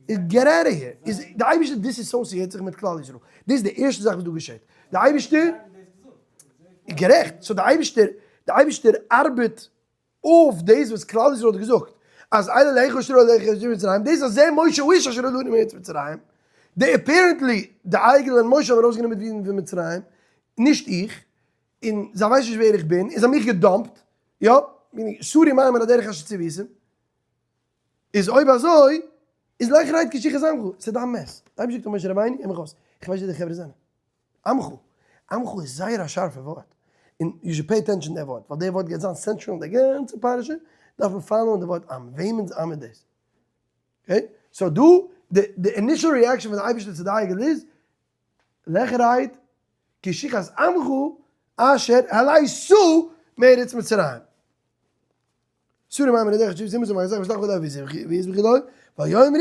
איז get out of here. איז די אייבערשטער disassociate זיך מיט כלל ישראל. דאס איז די ערשטע זאך וואס דא געשעט. די אייבערשטער, גערעכט, so די אייבערשטער, די אייבערשטער ארבעט אויף דאס וואס כלל ישראל האט געזאגט אז אלה אלהיך אשר העלוך מארץ מצרים, דאס אז זה משה האיש אשר העלנו מארץ מצרים, די apparently די עגל און משה האבן ארויסגענומען די אידן פון מצרים, נישט איך, און זיי ווייסן נישט ווער איך בין, און זיי האבן מיך גע dump ט, יא, סרו מעם מן הדרך אשר צויתים, איז אויב אזוי איז לך רד כי שחת עמך, ס'איז דיין mess, די אייבערשטער זאגט פאר משה רבינו, הער מיך אויס, איך ווייס ווער די חברה זענען. עמך, עמך איז זייער א שארפע ווארט, און you should pay attention די ווארט, ווייל די ווארט גייט זיין central אין די גאנצע פרשה, דארף מען follow ען די ווארט עם, וועמענס עם איז דאס? okay? so דא, די די initial reaction פון די אייבערשטער צו די עגל איז, לך רד, כי שחת עמך אשר העלית מארץ מצרים. סרו מעם מן הדרך אשר צויתים ויזבחו לו, ויאמרו,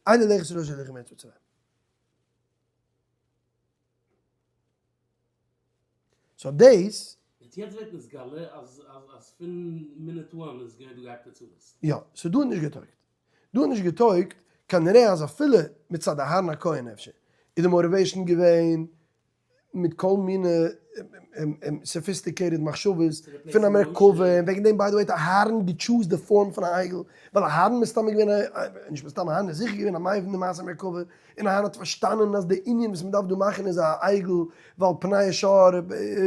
אלה אלהיך ישראל אשר העלוך מארץ מצרים. so דאס. יעצט יעצט ווערט נתגלה אז אז פון minute one איז געווען דא געהאקטע צרות. יא, ס'איז דא נישט געטויגט. דא האט נישט געטויגט, כנראה אז אפילו מצד אהרן הכהן אפשר, איז די motivation געווען מיט כל מיני sophisticated מחשבות פון א מרכבה, און וועגן דעם by the way האט אהרן גע choose ט די form פון א עגל, ווייל אהרן מסתמא געווען א, נישט מסתמא, אהרן איז זיכער געווען א מבין אין מעשה מרכבה, און אהרן האט פארשטאנען אז די ענין וואס מען דארף דא מאכן איז א עגל, ווייל פני השור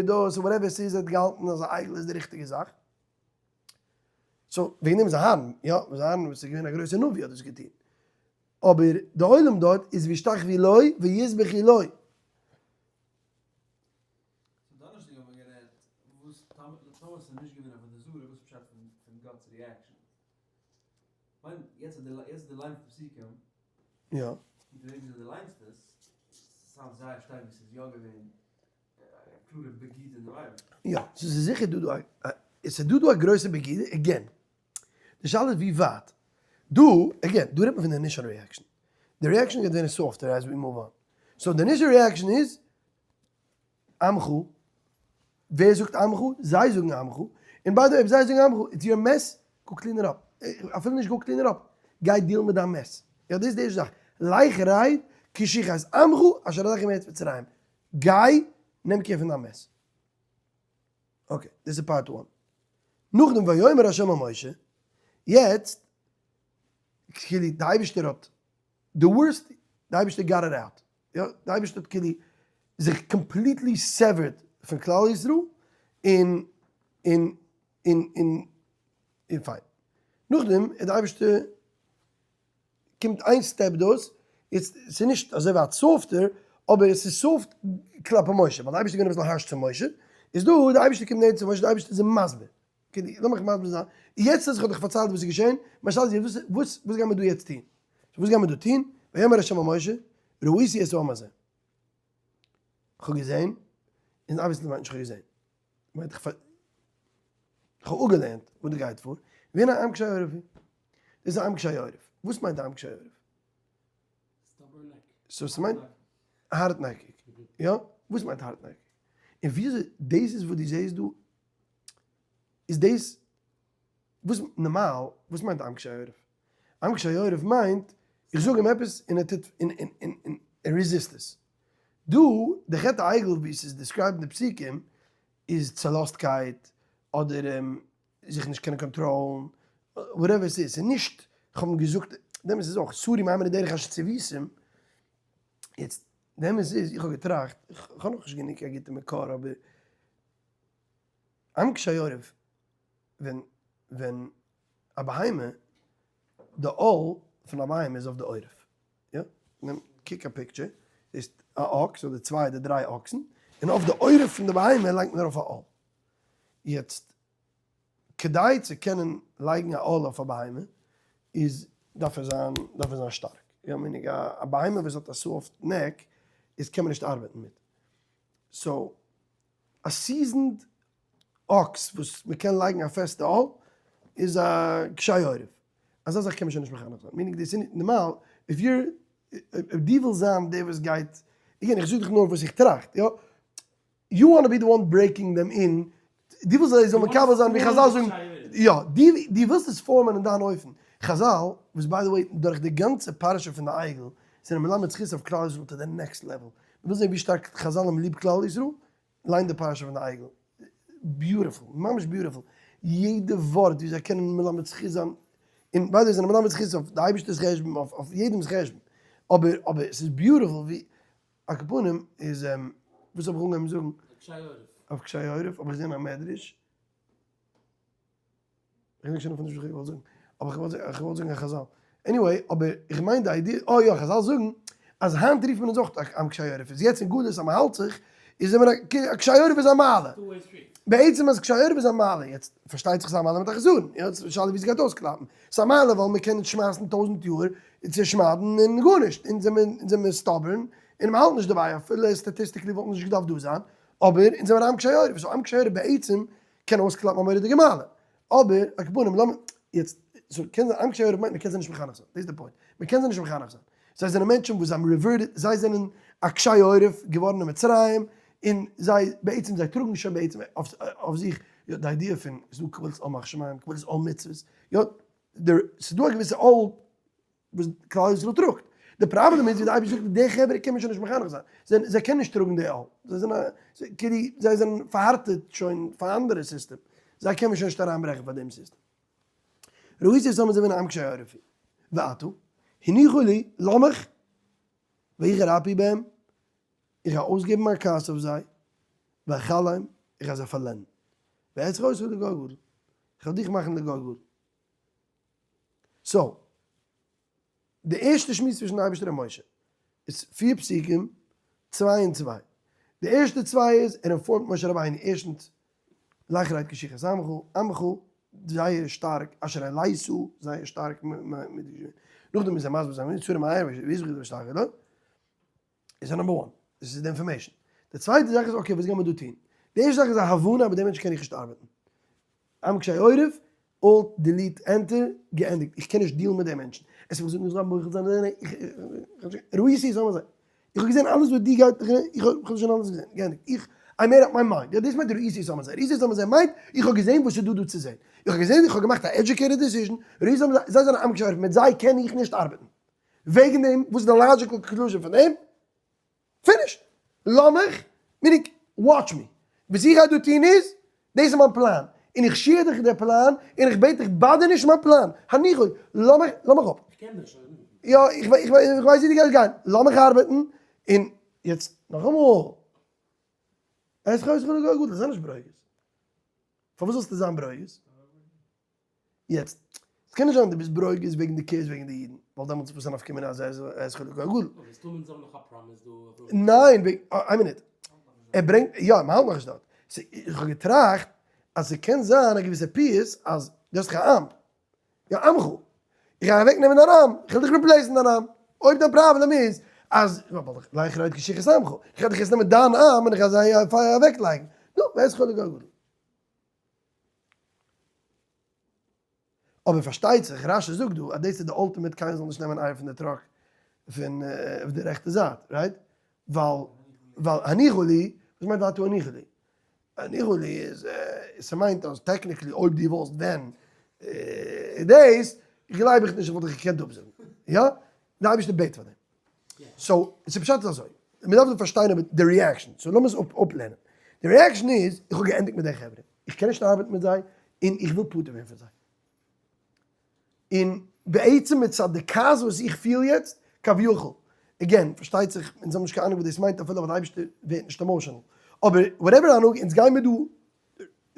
דאס whatever ס'איז, ער האט געהאלטן אז א עגל איז די ריכטיגע זאך. so וועגן דעם איז אהרן, יא, וואס אהרן וואס איז געווען א גרויסער נביא האט דאס געטון. אבער די עולם דארט איז וישתחוו לו ויזבחו לו. so דאנערשטאג האט מען גערעדט וואס טאמער ס'איז נישט געווען עבודה זרה וואס פשט פון גאט'ס reaction? כ'מיין יעצט אז די ליינסט די פסוקים יא. און די וועג וויאזוי די ליינסט עס sound זייער שטארק ווי ס'איז יא געווען א קלארע בגידה אין די אייבערשטן. יא, ס'איז זיכער דא דא א, ס'איז דא דא א גרויסע בגידה, again, די שאלה איז ווי ווייט. דא, again, דא רעדט מען פון די initial reaction. די reaction גייט ווערן softer as we move on. so די initial reaction איז, עמך, ווער זאגט עמך? זיי זאגן עמך, און by the way אויב זיי זאגן עמך, it's your mess, go clean it up. אפילו נישט go clean it up, גיי deal מיט דיין mess. יא דאס איז די ערשטע זאך. לך רד כי שחת עמך אשר העליתם מארץ מצרים. גיי נעם care פון דיין mess. okay, דאס איז part one. נאכדעם ויאמר ה' אל משה, יעצט כאילו די אייבערשטער האט די worst, די אייבערשטער got it out, יא, די אייבערשטער האט כאילו זיך completely severed פון כלל ישראל, און און און און און פיין. נאכדעם איז די אייבערשטער קומט איין step דאס, יעצט ס'איז נישט אזוי ווייט softer, אבער עס איז soft כלפי משה, ווייל די אייבערשטער איז געווען אביסל harsh צו משה, איז דא די אייבערשטער קומט נענטער צו משה, די אייבערשטער איז אים מסביר, okay לאמיך מסביר זיין, יעצט אז איך האב דיך פארציילט וואס איז געשען, מיין שאלה איז יעצט וואס וואס גייען מיר דא יעצט טון? וואס גייען מיר דא טון? ויאמר ה' אל משה, ראיתי את העם הזה. איך האב געזען, און obviously מיינט נישט איך האב געזען, מיינט איך האב אפגעלערנט וואס דא גייט פאר, והנה עם קשה עורף הוא. דאס איז עם קשה עורף. וואס מיינט עם קשה עורף? so ס'מיינט הארטנעקיג. יא? וואס מיינט הארטנעקיג? און וויאזוי דאס איז וואס דו זעסט דא, איז דאס וואס נארמאל, וואס מיינט עם קשה עורף? עם קשה עורף מיינט. איך זאג אים עפעס און ער טוט און און און ער resist עס. דא, די חטא העגל ווי ס'איז described אין די פסוקים איז צעלאזטקייט אדער זיך נישט קענען קאנטראלן, whatever ס'איז, ס'איז נישט, כ'האב אים געזאגט, די אמת איז אויך, סרו מהר מן הדרך אשר ציוויתים, יעצט, די אמת איז, איך האב געטראכט, איך האב נאכנישט גענוג א גוטע מקור, אבער עם קשי עורף, ווען ווען א בהמה, די עול פון א בהמה איז אויף די עורף, יא, נעם קוק א picture, זעסט א אקס אדער צוויי אדער דריי אקסן, און אויף די עורף פון די בהמה לייגט מען ארויף א עול. יעצט, כדי צו קענען לייגן א עול אויף א בהמה, איז דארף ער זיין, דארף ער זיין שטארק. יא, meaning א בהמה וואס האט א soft neck, איז קען מען נישט ארבעטן מיט. so, א seasoned אקס וואס מען קען לייגן א פעסטע עול, איז א קשי עורף. אזא זאך קען מען שוין נישט מחנך זיין. meaning דאס איז נישט נארמאל, if you're, אויב דו ווילסט זיין דער וואס גייט, again איך זאג דיך נאר וואס איך טראכט, יא, you want be the one breaking them in, דו ווילסט זיי זאלן מקבל זיין ווי חזל זאגן, יא, דו ווילסט עס פארמען אין דיין אופן, חזל, וואס by the way דורך די גאנצע פרשה פון די עגל, זענען מלמד זכות אויף כלל ישראל to the next level, מ'וויל זען ווי שטארק חזל האבן ליב כלל ישראל, ליין די פרשה פון די עגל, beautiful, ממש beautiful, יעדע ווארט ווי זיי קענען מלמד זכות זיין, און by the way זענען מלמד זכות אויף די אייבערשטער'ס חשבון, אויף יעדעמ'ס חשבון, אבער אבער ס'איז beautiful ווי על כל פנים איז וואס האב איך אנגעהויבן זאגן? אויף קשי עורף. אויף קשי עורף האב איך געזען א מדרש, איך געדענק שוין אפילו נישט וואס איך האב געוואלט זאגן, אבער איך האב געוואלט זאגן א חזל. anyway, אבער איך מיין די idea, אה יא, חזל זאגן אז היינט רופט מען אונז אויך עם קשי עורף, איז יעצט אין גלות אז מען האלט זיך, איז מען א קשי עורף איז א מעלה. בעצם אז קשי עורף איז א מעלה, יעצט פארשטייט זיך ס'איז א מעלה מיט א חסרון, יא, ס'איז א שאלה ווי ס'גייט אויסקלאפן. ס'איז א מעלה ווייל מען קען נישט שמייסן טויזנט יאר און צעשמד'ן און גארנישט, אונז זעמיר stubborn און מ'האלט נישט דערביי, אפילו statistically וואלט מען נישט געדארפט דא זיין, אבער אונז זעמיר עם קשי עורף, so עם קשי עורף בעצם קען אויסקלאפן א מורא'דיגע מעלה, אבער על כל פנים לאמיר יעצט, so קען זיין עם קשי עורף מיינט מ'קען זיי נישט מחנך זיין, דאס איז די point, מ'קען זיי נישט מחנך זיין, זיי זענען מענטשן וואס זיי האבן reverted, זיי זענען א קשי עורף געווארן אין מצרים, און זיי בעצם זיי טראגן שוין בעצם אויף זיך די idea פון ס'איז דא קבלת עול מלכות שמים, קבלת עול מצוות, יא, ס'איז דא א געוויסע עול וואס כלל ישראל טראגט, די פראבלעם איז ווי די אייבערשטער זאגט די חברה קען מען שוין נישט מחנך זיין, זיי זיי קענען נישט טראגן די עול, זיי זענען כאילו זיי זענען פארהארטעט שוין פאר אנדערע סיסטעם, זיי קען מען שוין נישט אריינברעכן פאר דעם סיסטעם. ראיתי את העם הזה והנה עם קשה עורף ועתה הניחו לי לאמיך ויחר אפי בהם, איך גיי אויסגעבן מיין כעס אויף זיי, ואכלם, איך גיי זיי פארלענדן, ואעשך אותך לגוי גדול, איך וועל דיך מאכן לגוי גדול. so, די ערשטע שמועס צווישן די אייבערשטער און משה איז פיר פסוקים, צוויי און צוויי. די ערשטע צוויי איז, ער inform ט משה רבינו, ערשטנס, לך רד כי שחת עמך, עמך, זייער שטארק, אשר העלית, זייער שטארק מיט די נאכדעם איז ער מסביר זיין צורה מהר ויזכר ושטחי לו, איז א number one, דאס איז די information. די צווייטע זאך איז okay וואס גיימער דא טון? די ערשטע זאך איז א הבנה אז מיט דעם מענטש קען איך נישט ארבעטן. עם קשי עורף, alt delete enter, געענדיגט. איך קען נישט deal ן מיט די מענטשן. עס וואס זאגן זאל מוחל זיין, ניין ניין, איך ראיתי זאל מען זיין. איך האב געזען אלעס וואס דו גייט, איך האב שוין אלעס געזען, געענדיגט. איך, I made up my mind. יא דאס מיינט ראיתי זאל מען זיין. ראיתי זאל מען זיין מיינט, איך האב געזען וואס איז דא דא צו זען. איך האב געזען, איך האב געמאכט א educated decision, ראיתי זאל מען זיין, זיי זענען עם קשי עורף, מיט זיי קען איך נישט ארבעטן. וועגן דעם, וואס איז די logical conclusion פון דעם? finished! לאמיך, meaning, watch me. וואס איך גיי דא טון איז, דאס איז מיין פלאן, און איך share דיך די פלאן, און איך בעט דיך bother נישט מיין פלאן, הניחו, לאמיך, לאמיך אפ. איך קען דיך שוין. יא, איך ווייס ווי דו גייסט גיין, לאמיך ארבעטן, און יעצט נאכאמאל, עס חוזר חלילה גדול, זיי נישט ברוגז. פארוואס זאלסטו זיין ברוגז? יעצט, ס'קען נישט זיין דו ביסט ברוגז וועגן די קעיס וועגן די אידן, ווייל דעמאלטס וואס איז א נפקא מינה אז ער איז חלק הגדול? ניין, איין מינוט, ער ברענגט, יא, מ'האלט נאכנישט דארט. איך האב געטראכט אז ס'קען זיין א געוויסע פיוס אז דו האסט דאך א עם, יא עמך, איך גיי אוועק נעמען דיין עם, איך וויל דיך replace ן דיין עם, אויב דיין פראבלעם איז אז, לך רד כי שחת עמך, איך גיי דיך יעצט נעמען דיין עם און איך גיי זיי אוועק לייגן, נו, ווער איז חלק הגדול? אבער פארשטייט זיך רשי זאגט דא אז דאס איז די ultimate קיינער זאל נישט נעמען אייער פון די truck פון אויף די רעכטע זייט, right? ווייל ווייל הניחו לי, וואס מיינט ועתה הניחו לי? הניחו לי איז ס'מיינט אז technically אויב דו וואלסט ווען דאס, גלייב איך נישט איך וואלט דיך געקענט אפזאגן, יא? די אייבערשטער בעט פאר דעם. so, ס'פשט איז אזוי, מ'דארף דא פארשטיין אבער די reaction, so לאמיר עס אפלערנען. די reaction איז, איך האב געענדיגט מיט די חברה, איך קען נישט ארבעטן מיט זיי, און איך וויל פטור ווערן פון זיי. און בעצם מצד די כעס וואס איך פיל יעצט, כביכול, again, פארשטייט זיך, אונז האבן נישט קיין אהנונג וואס דאס מיינט אפילו ווייל די אייבערשטער ווערט נישט emotional, אבער whatever הנהגה, אונז גיימיר דא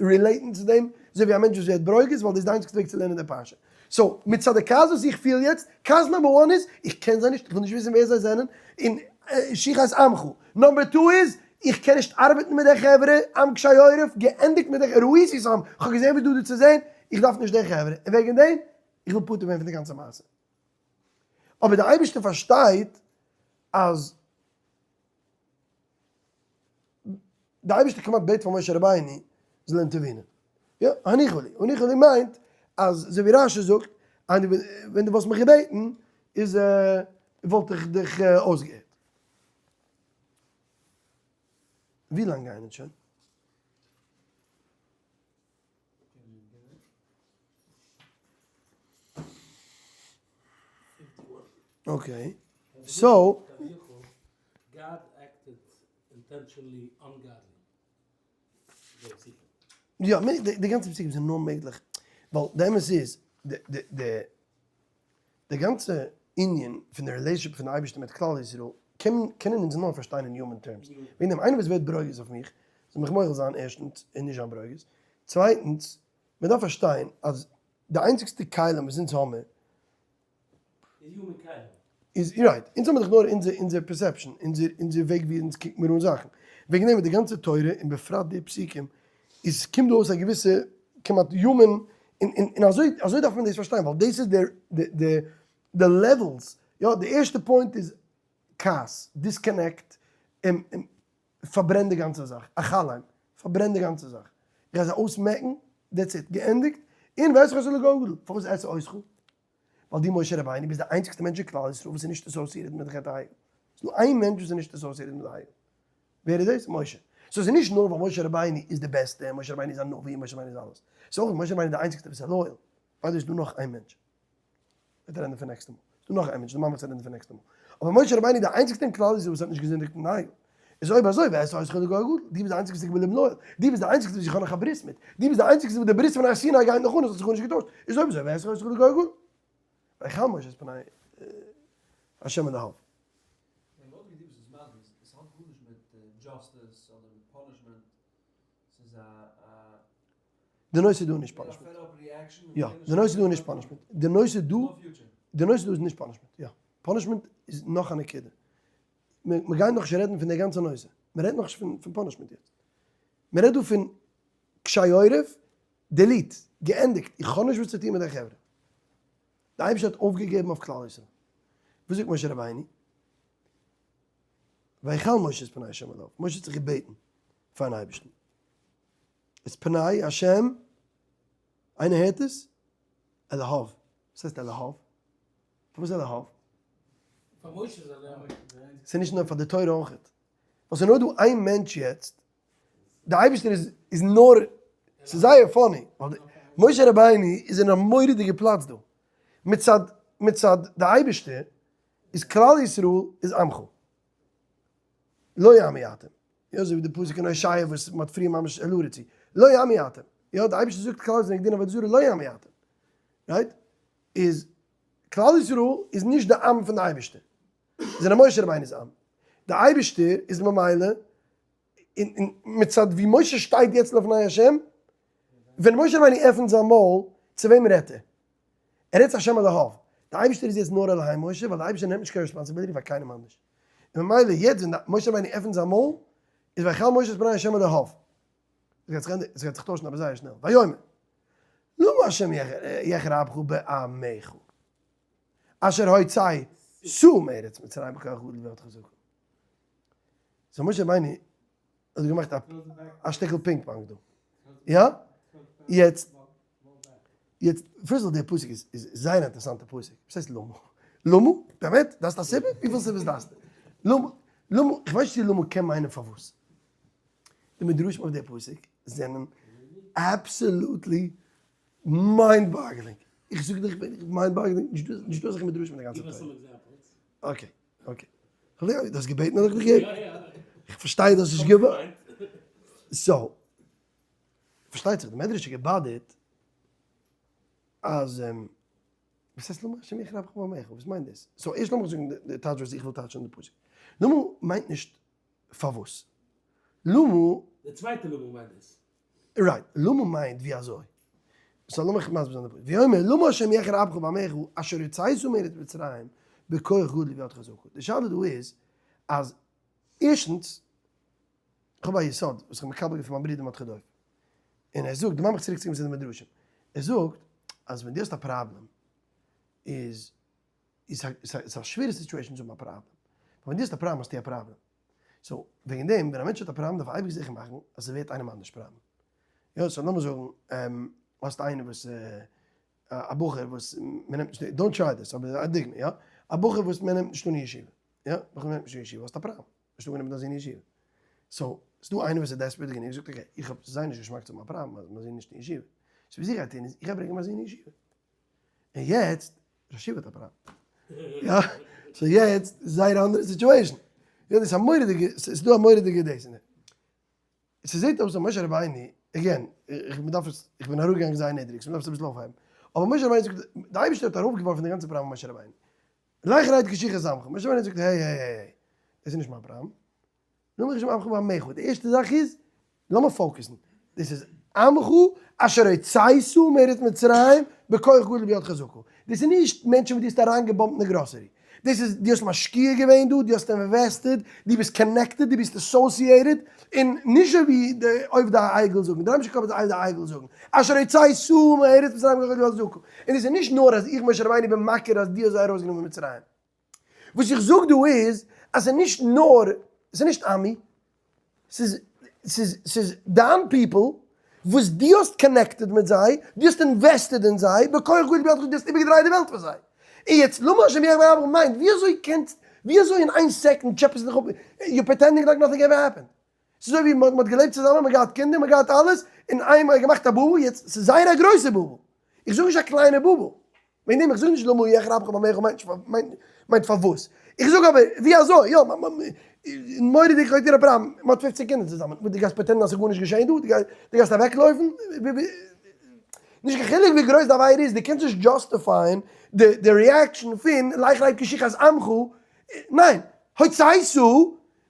relate ן צו דעם, אזוי ווי א מענטש וואס ווערט ברוגז, ווייל דאס איז די איינציגסטע וועג צו לערנען די פרשה. so, מצד די כעס וואס איך פיל יעצט, כעס number one איז, איך קען זיי נישט, איך וויל נישט וויסן ווער זיי זענען, און שחת עמך. number two איז, איך קען נישט ארבעטן מיט די חברה, עם קשי עורף, געענדיגט מיט די ראיתי שם, איך האב געזען וואס דא דא צו זען, איך דארף נישט די חברה, און וועגן דעם, איך וויל פטור ווערן פון די גאנצע מעשה. אבער די אייבערשטער פארשטייט אז די אייבערשטער כמעט בעט פאר משה רבינו זאל אים intervene ען. יא, הניחו לי. הניחו לי מיינט אז אזוי ווי רשי זאגט, אז ווען דו וואלסט מיך געבעטן איז וואלט איך דיך אויסגעהערט. ווי לאנג גייען אונז שוין? okay, so. יא, די גאנצע פסוקים זענען נאר מעגליך ווייל די אמת איז, די גאנצע ענין פון די relationship פון די אייבערשטער מיט כלל ישראל קענען אונז נאר פארשטיין אין human terms. וועגן דעם איינער וואס ווערט ברוגז אויף מיך זאל מיך מוחל זיין ערשטנס און נישט זיין ברוגז, צווייטנס מען דארף פארשטיין אז די איינציגסטע כלים וואס אונז האמיר איז, right, אונז האמיר דאך נאר אונזער אונזער perception, אונזער אונזער וועג ווי אונז קוקן מיר אן זאכן, וועגן דעם איז די גאנצע תורה און בפרט די פסוקים איז קומט דא אויס א געוויסע כמעט human און און און אזוי אזוי דארף מען דאס פארשטיין ווייל דאס איז דער די די levels, יא די ערשטע point איז כעס, disconnect, און און פארברען די גאנצע זאך, אכלם, פארברען די גאנצע זאך, איך גיי זיי אויסמעקן, that's it, געענדיגט, און ואעשה אותך לגוי גדול, פארוואס אעשה אותך? ווייל דו משה רבינו ביסט די איינציגסטע מענטש אין כלל ישראל וואס איז נישט associated מיט חטא העגל, ס'איז דא איין מענטש וואס איז נישט associated מיט די עגל, ווער איז דאס? משה. so ס'איז נישט נאר ווייל משה רבינו איז די בעסטע, משה רבינו איז א נביא, משה רבינו איז אלעס, ס'איז אויך משה רבינו איז די איינציגסטע וואס איז loyal, by the way איז דא נאך איין מענטש. וועט רעדן פון נעקסטע מאל. ס'דא נאך איין מענטש, די מאמע וועט רעדן פון נעקסטע מאל. אבער משה רבינו איז די איינציגסטע אין כלל ישראל וואס האט נישט געזינדיגט אין עגל. איז אויב אזוי ואעשה אותך לגוי גדול, דו ביסט די איינציגסטע וואס איז געבליבן loyal, דו ביסט די איינציגסטע וואס איך האב נאך א ברית מיט, דו ביסט די איינציגסטע וואס די ברית פון הר סיני גייט נאך אן, עס האט זיך גארנישט געטוישט, איז אויב אזוי ואעשה אותך לגוי גדול. ויחל משה את פני השם אל ההר. און לויט ווי דו ביסט עס מסביר, עס האט גארנישט מיט justice אדער מיט punishment, ס'איז א א. די נושא דא איז נישט punishment. יא, די נושא דא איז נישט punishment. די נושא דא, די נושא דא איז נישט punishment, יא. punishment איז נאך א נקודה. מיר גייען נאכנישט רעדן פון די גאנצע נושא. מען רעדט נאכנישט פון punishment יעצט. מען רעדט דא פון קשי עורף, delete, געענדיגט, איך האב נישט וואס צו טון מיט די חברה. די אייבערשטער האט אויפגעגעבן אויף כלל ישראל. וואס זאגט משה רבינו? ויחל משה את פני ה' אליו, משה האט זיך געבעטן פארן אייבערשטן. את פני השם, איינער הערט עס? אל ההר. וואס הייסט אל ההר? פארוואס אל ההר? פאר משה איז אל ההר. ס'איז נישט נאר פאר די תורה אויכעט. ווייל ס'איז נאר דא איין מענטש יעצט, די אייבערשטער איז איז נאר, ס'איז זייער funny, ווייל משה רבינו איז אין א מורא'דיגע פלאץ דא. מצד מצד די אייבערשטער איז כלל ישראל איז עמך. לא עמי אתם. יא אזוי ווי די פסוק אין הושע וואס מען האט פריער ממש alluded צו, לא עמי אתם, יא די אייבערשטער זאגט כלל ישראל נגד דין עבודה זרה לא עמי אתם, right? איז כלל ישראל איז נישט די עם פון די אייבערשטער, זענען משה רבינו'ס עם, די אייבערשטער איז ממילא און מצד ווי משה שטייט יעצט לפני השם, ווען משה רבינו עפענט זיין מויל צו וועם רעדט ער? ער רעדט צו השם אלהיו, די אייבערשטער איז יעצט נאר אלהי משה ווייל די אייבערשטער נעמט נישט קיין responsibility פאר קיינעם אנדערש, און ממילא יעצט ווען משה רבינו עפענט זיין מויל איז ויחל משה את פני השם אלהיו, עס גייט זיך ענדיגן, עס גייט זיך טוישן אבער זייער שנעל, ויאמר למה השם יחר אפך בעמך אשר הוצאתו מארץ מצרים בכח גדול וביד חזקה. so משה רבינו האט געמאכט א שטיקל ping pong דא. יא? יעצט, יעצט, first of all דער פסוק איז איז זייער א אינטערעסאנטע פסוק. וואס הייסט למה? למה? באמת? דארפסט א סיבה? וויפיל סיבות דארפסטו? למה? למה? איך ווייס נישט צו למה קען מיינען פארוואס. די מדרשים אויף דער פסוק זענען absolutely mind boggling. איך זאג דיך mind boggling, נישטא אזעלכע מדרשים אין די גאנצע תורה. Okay, okay. דו האסט געבעטן האב איך דיך געגעבן. איך פארשטיי דו האסט נישט געוואלט. So, פארשטייט זיך די מדרש האט געבאדערט אז וואס הייסט למה השם יחר אפך בעמך? וואס מיינט דאס? So ערשט לאמיך זאגן די טייטש וואס איך וויל טייטשן אין די פסוק. למה מיינט נישט פארוואס. למה. די צווייטע למה מיינט דאס. Right. למה מיינט ווי אזוי. So לאמיך מסביר זיין די פסוק. ויאמר למה השם יחר אפך בעמך אשר הוצאת מארץ מצרים בכח גדול וביד חזקה. די שאלה דא איז אז ערשטנס, איך האב א יסוד וואס איך האב מקבל געווען פון מיין ברודער מרדכי דוב, און ער זאגט, דערמאן מיך צוריק צו קומען צו די מדרשים, ער זאגט אז ווען דו האסט א פראבלעם איז איז א שווערע situation צו האבן א פראבלעם, ווייל ווען דו האסט א פראבלעם האסטו א פראבלעם, so וועגן דעם ווען א מענטש האט א פראבלעם דארף ער אייביג זיכער מאכן אז ס'ווערט איינעם אנדערש פראבלעם, יא so לאמיר זאגן האסט איינער וואס א בחור וואס מ'נעמט נישט, don't try this, אבער א דוגמא יא, א בחור וואס מ'נעמט נישט אן אין ישיבה, יא, בחור מ'נעמט נישט אן אין ישיבה האסט א פראבלעם. נישט אנגענומען דיין זון אין ישיבה. So, ס'דא איינער וואס איז desperate גענוג, זאגט okay, איך האב זייער נישט געשמאק צו האבן א פראבלעם אז מיין זון נישט אין ישיבה. So וואס איך גיי טון איז, איך גיי ברענגען מיין זון אין ישיבה. און יעצט, ראש ישיבה האט א פראבלעם. יא, so יעצט איז זייער א אנדערע situation. יא, דאס איז א מורא'דיגע, ס'איז דא א מורא'דיגע דאס אין דעם. ס'זעט אויס אז משה רבינו, again, איך דארף עס, איך בין אראפגעגאנגען זייער נידריג, so מ'דארף עס אביסל אויפהייבן. אבער משה רבינו זאגט, די אייבערשטער האט ארויפגעווארפן די גאנצע פראבלעם אויף משה רבינו. לך רד כי שחת עמך, משה רבינו זאגט hey hey hey hey, דאס איז נישט מיין פראבלעם, למה יחר אפך בעמך, די ערשטע זאך איז, לאמיר focus ן, דאס איז עמך אשר הוצאת מארץ מצרים בכח גדול וביד חזקה, דאס איז נישט מענטשן וואס דו האסט אריינגעבאמפט אין די גראסערי, דאס איז דו האסט משקיע געווען דא, דו האסט invested, דו ביסט connected, דו ביסט associated, און נישט אזוי ווי די עובדי העגל זאגן, די רמש ק עובדי העגל זאגן, אשר הוצאת מארץ מצרים בכח גדול וביד חזקה, און דאס איז נישט נאר אז איך משה רבינו בין מכיר אז דו האסט זיי ארויסגענומען פון מצרים. וואס איך זאג דא איז אז ס'איז נישט נאר, ס'איז נישט עמי, ס'איז ס'איז ס'איז דיין people וואס דו האסט connected מיט זיי, דו האסט invested אין זיי, בכח גדול וביד חזקה, דו האסט איבערגעדרייט די וועלט פאר זיי. און יעצט למה השם יחר אפך מיינט ווי אזוי קענסט, ווי אזוי אין איין second טשעפעסטו דיך אפ, you pretending like nothing ever happened. ס'איז אזוי ווי מ'האט געלעבט צוזאמען, מ'האט געהאט קינדער, מ'האט געהאט אלעס, און איינמאל האט געמאכט א בובו, יעצט ס'איז זייער א גרויסע בובו, איך זאג נישט א קליינע בובו, וועגן דעם איך זאג נישט למה יחר אפך בעמך מיינט פארוואס, איך זאג אבער ווי אזוי, יא, מורא'דיג לויט דיר אברהם, מ'האט פופצן קינדער צוזאמען, וואס דו גייסט pretend ן אז ס'איז גארנישט געשען דא, דו גייסט אוועקלויפן, נישט קיין חילוק ווי גרויס די עבירה איז, דו קענסט נישט justify ען די reaction פון לך רד כי שחת עמך, ניין, הוצאת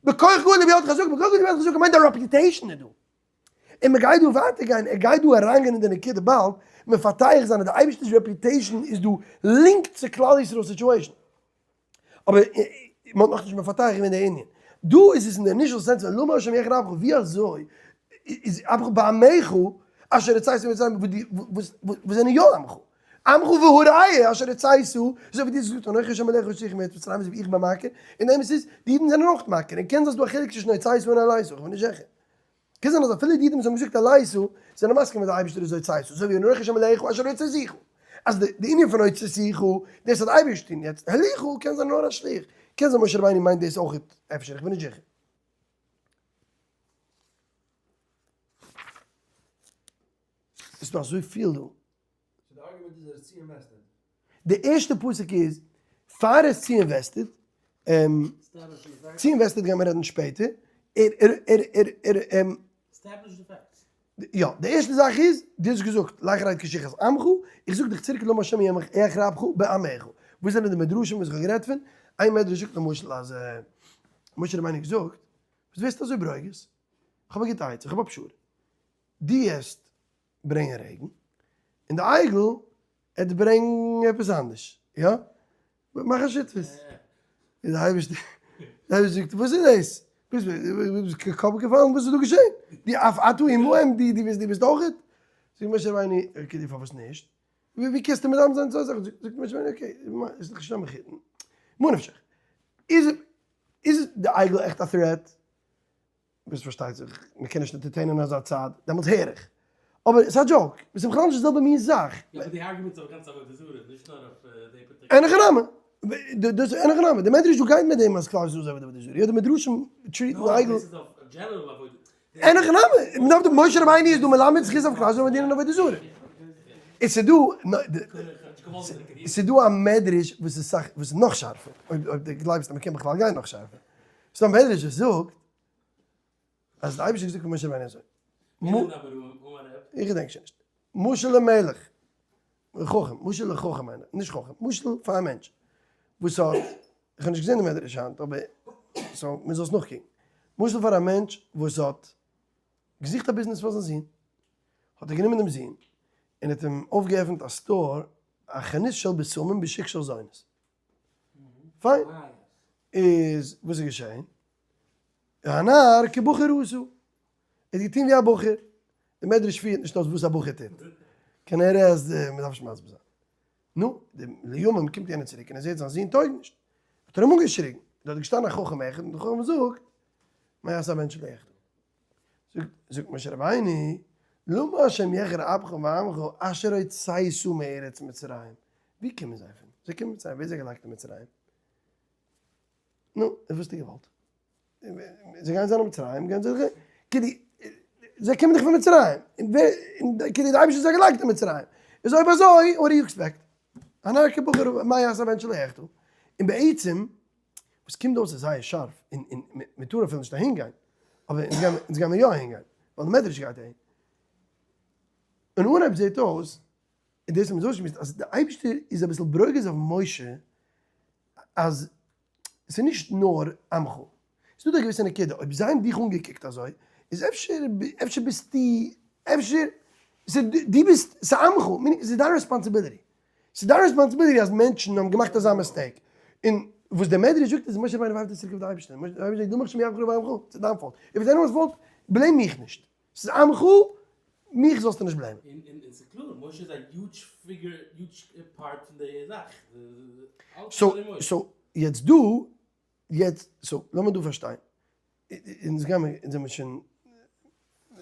בכח גדול וביד חזקה, בכח גדול וביד חזקה מיינט די reputation איז דא. און מען גייט דא ווייטער גיין, ער גייט דא אריינגיין אין די נקודה באלד, מפתח זיין אז די אייבערשטער'ס reputation איז דא linked צו כלל ישראל situation. אבער מען האט נאכנישט מפתח געווען די ענין. דא איז עס אין די initial sense פון למה השם יחר אפך, ווי אזוי איז אפך בעמך אשר הוצאת ממצרים וואס זענען יא עמך. עמך והראיה אשר הוצאת, אזוי ווי דו האסט געזאגט אנכי השם אלקיך אשר הוצאתיך מארץ מצרים אזוי ווי איך בין מכיר, און די אמת איז, די אידן זענען אויך מכיר, און קען זיין ס'איז דא א חילוק צווישן הוצאת און העלאת, איך בין נישט זיכער. קען זיין אז אפילו די אידן וואס האבן געזאגט העלאת זענען מסכים אז די אייבערשטער איז הוצאת, אזוי ווי אנכי השם אלקיך אשר הוצאתיך, אז די ענין פון הוצאתיך, דאס האט די אייבערשטער טון, יעצט העלוך קען זיין נאר א שליח, קען זיין משה רבינו מיינט דאס אויך אפשר, איך בין נישט זיכער. ס'איז דא אזויפיל דא. די ערשטע פסוק איז פאר ער איז צו invested, צו invested גייען מיר רעדן שפעטער, ער ער ער ער ער יא, די ערשטע זאך איז, דו האסט געזאגט לך רד כי שחת עמך, איך זאג דיך צוריק למה השם יחר אפך בעמך, וואס זענען די מדרשים וואס איך האב גערעדט פון, איין מדרש זאגט למשל אז משה רבינו האט געזאגט, וואס ווערסטו אזוי ברוגז, איך האב א גוטע עצה, איך האב א פשרה, דו עסט ברענגען רעגן, און די עגל עט ברענגן עפעס אנדערש, יא? מאך א שותפות. און די אייבערשטער, די אייבערשטער זאגט, וואס איז דאס? ביסט ביסט קאפ געפאלן? וואס איז דא געשען? דו אף אתה עמהם, דו דו ביסט דו ביסט אויכעט? זאגט משה רבינו, okay, דו פארוואס נישט? ווי קענסטו מדמה זיין צוויי זאכן? זאגט משה רבינו, okay, איז דאך נישט א מחותן. ממה נפשך, איז איז די עגל עכט א threat? וואס פארשטייט זיך מען קען נישט entertain ען אזא צד, דעמאלטס הער איך. אבער ס'איז א joke, עס איז בכלל נישט די זעלבע מין זאך. יא אבער די argument איז אויף גאנץ עבודה זרה, נישט נאר אויף די particular. אין הכי נמי. דאס אין הכי נמי. די מדרש דא גייט מיט דעם אז כלל ישראל איז עובד עבודה זרה. יא די מדרשים treat ן די עגל. נאר דאס איז אויף general עבודה. אין הכי נמי. מ'דארף די משה רבינו איז דא מלמד זכות אויף כלל ישראל ווען דינען עבודה זרה. און ס'איז דא, ס'איז דא א מדרש וואס איז סאך, וואס איז נאך שארפער, אויב אויב דו גלייבסט אז מ'קען בכלל גיין נאך שארפער. ס'איז דא א מדרש וואס זאגט אז די אייבערשטער האט געזאגט פאר משה רבינו אזוי, איך געדענק שוין נישט, משל למלך, חכם, משל לחכם מיין איך, נישט חכם, משל פאר א מענטש וואס האט, איך האב נישט געזען די מדרש היינט אבער so מען זאל עס נאכקוקן, משל פאר א מענטש וואס האט געזוכט א ביזנעס פאר זיין זון, האט ער גענומען דעם זון און האט אים אויפגעעפנט א store, א חנות של בשמים בשוק של זונות. פיין. איז וואס איז געשען? הנער כבחור עשה. ער האט געטון ווי א בחור. די מדרש פירט נישט אויס וואס א בחור טוט. כנראה אז מען דארף נישט מסביר זיין. נו, די לימים קומט יענער צוריק און ער זעט זיין זון טויג נישט. האט ער אים אנגעשריגן. דארט איז געשטאנען א חכם אחד און דער חכם זאגט, מה יעשה הבן שלא יחטא? זאגט זאגט משה רבינו, למה השם יחרה אפך בעמך אשר הוצאת מארץ מצרים? ווי קומען זיי פון? זיי קומען מצרים, ווער האט זיי געלייגט אין מצרים? נו, און וואס האסטו געוואלט? זיי גייען זיין אין מצרים, גייען זיי זיך, כאילו, זיי קומען דאך פון מצרים, און ווער, און כאילו די אייבערשטער האט זיי געלייגט אין מצרים, איז אויב אזוי, what do you expect? הנער כבחור מה יעשה הבן שלא יחטא? און בעצם, וואס קומט אויס איז זייער שארף, און און מען טאר אפילו נישט אהין גיין, אבער אונז גיימער אונז גיימער יא אהין גיין, ווייל די מדרש גייט אהין. און אנהייב זעט אויס, און דאס האבן מיר אויסגעשמועסט, אז די אייבערשטער איז אביסל ברוגז אויף משה, אז ס'איז נישט נאר עמך, ס'איז דא א געוויסע נקודה, אויב זיי האבן דיך אנגעקוקט אזוי, איז אפשר, אפשר ביסטו, אפשר, ס'איז דו ביסט, ס'איז עמך, meaning ס'איז דיין responsibility, ס'איז דיין responsibility אז מענטשן האבן געמאכט אזא mistake, און וואס דער מדרש זאגט איז משה רבינו ווארפט עס צוריק אויף די אייבערשטער, משה רבינו זאגט למה השם יחרה אפך בעמך, ס'איז דיין fault, if it's anyone's fault, blame מיך נישט, ס'איז עמך, מיך זאלסטו נישט blame ען. און און ס'איז קלאר, משה איז א huge figure, huge part פון די זאך. so so יעצט דא, יעצט, so לאמיר דא פארשטיין, אונז גיימער, אונז זעמיר שוין,